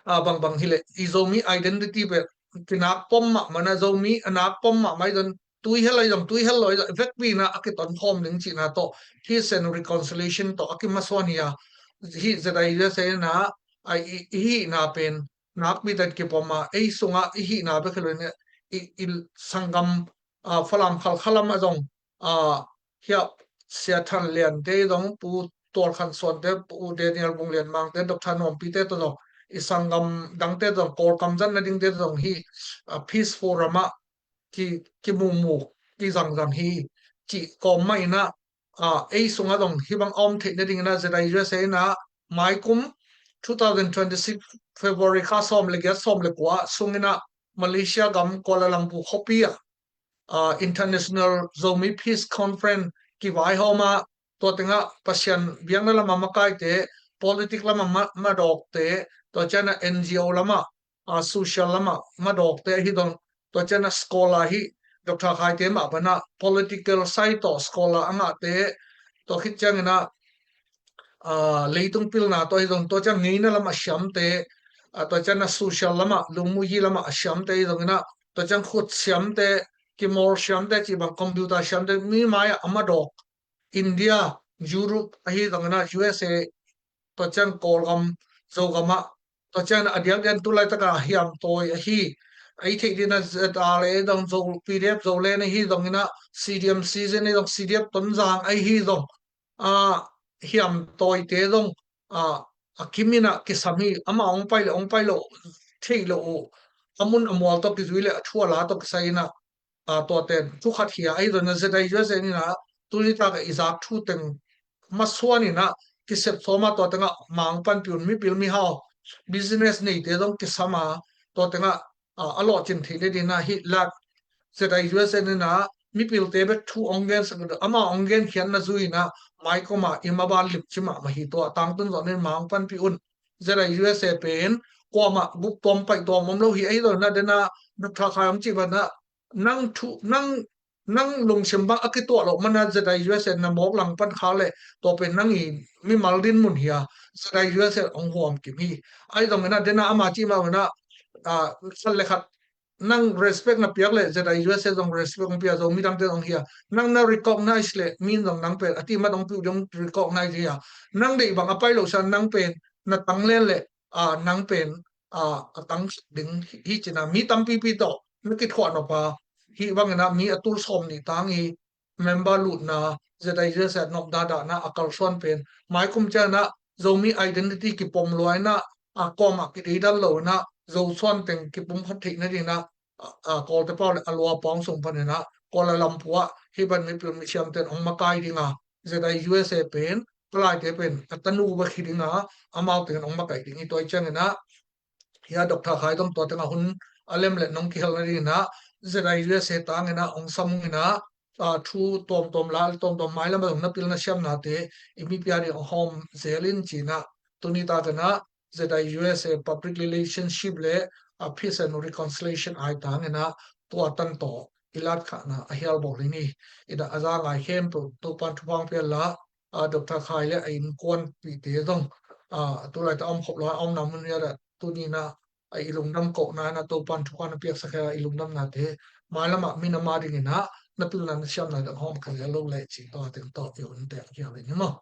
a, bangbang hi leh i Zomi identity pen kinak pom mahmah in ah, Zomi a nak pom mahmah i zong tuihel a i zong tuihel lo i zong vekpi in ah a kitonkhawm ding cihna tawh hi, sen reconciliation tawh a kimasuan hi a, hih Z I U S A in ah, a, i, i hihna pen nakpi tak kipom a, ei sungah i hihna bek hi lo in ah, i, i sanggam, a, Falam Khalkha lam ah zong, a, hiah Sia Than Lian te zong, Pu Tual Khan Suan te, Pu Daniel Vung Lian Mang te, Doctor Nuampi te tawh zong, i sanggam dangte zong, Kawlgam zat nadingte zong hih, a, Peace Forum ah ki, kimumuk, kizangzang hi cih kawm mah in ah, a, ei sungah zong hih bang a om theih nading in ah Z I U S A in ah maikum two thousand twenty-six February kha sawm le giat, sawm le kua sung in ah Malaysia gam Kuala Lumpur khuapi ah, a, International Zomi Peace Conference kivaihawm a, tua teng ah Pasian biakna lam a makaite, politic lam a ma, madawkte, tua ciang ah N G O lam ah, a, social lam a madawkte ahi zong, tua ciang ah scholar hi Doctor Khai te mah bang ah political side tawh scholar a ngahte, tua khit ciang in ah, a, leitung pilna tawh ahi zong, tua ciang ngeina lam a siamte, a, tua ciang ah social lam a, lungmuhi lam a siamte ahi zong in ah, tua ciang khut siamte, keyboard siamte cih bang, computer siamte, mi mai ah a madawk, India, Europe ahi zong in ah U S A, tua ciang Kawlgam, Zogam ah, tua ciang a diakdiak tu laitak a hiam tawi ahi, a i theih ding in ah Z R A zong, Zo, P D F Zoland ahi zong in ah, C D M C Zen ahi zong, C D F Tonzang ahi zong, a, hiam tawite zong, a, a kim in ah kisam hi. Amah hong pai le hong pai lo, theih lo uh, a mun a mual tawh kizui le a thu a la tawh kisai in ah, a, tua ten thu khat hi a, ahi zong in ah Z I U S A in ah tuni tak a i zak thu teng masuan in ah kisep sawm a, tua teng ah mang panpih un, mipil mihau, business neite zong kisam a, tua teng ah, a, a lawhcin theih nading in ah hih lak Z I U S A in ah mipilte bek thu hong gensak, amah hong genkhiatna zui in ah maikom ah i maban limci mahmah hi. Tua tangtun zawh in mang panpih un. Z I U S A pen kuamah guptuam paihtuam om lo hi. Ahi zong in ah den ah Doctor Khai hong cih bang ah, nang thu, nang Nang lungsim bang a kituah loh mana ZIUSA na mawk lang pan khak leh tua pen nang i mimal din mun hi a, ZIUSA hong huam kim hi. Ahi zongin ah dena ama cih mah un ah, ah, khat le khat nang respect na piak leh ZIUSA zong respect hong pia, Zomi dangte zong hi a. Nang na recognize leh mi in zong nang pen a ti mat hong piu ding hong recognize hi a. Nang deih bang a pai lo sa nang pen na tang len leh, ah, nang pen, ah, a tang ding hi cina mi tampipi tawh na kithuah nop a, hih bangin ah mi a tul sawm nih tang hi member lutna, ZIUSA nopdadahna a kalsuan pen maikum cianah Zomi identity kipom luaina, a kawmah kideidal loinah Zo suan teng kipumkhat theih nadinah, a, a, Kawlte pau le a lua pawng sung paninah Kuala Lumpur ah hih ban mipil misiamten hong makai dinga ZIUSA pen palaite pen a tanu va khi dinga amau tengin hong makai ding hi. Tua hi cianginah hia Doctor Khai tong tua tengah hun a lem le nong kihel nadinginah ZIUSA tanginah hong sam unginah, a, thu tuamtuam la tuamtuam mailam a zong na pilna siamnate i mipi a ding hong hawm zel in cinah tuni takinah ZIUSA public relationship le, a, peace and reconciliation ai tanginah tua tan tawh i latkhahna a hial bawl hi ni. Inah a za ngai khempeuh Topan thupha hong pia la, a, Doctor Khai le a innkuanpihte zong, a, tulaita om khop lo a omna mun hiadah tuninah a i lungdam kohna inah Topan thupha na piaksak hia i lungdamnate mailamah min a ma dinginah na pilna na siamna dang hawm kha zel lo le ci tua teng tawh i hun tek hial hi ni maw?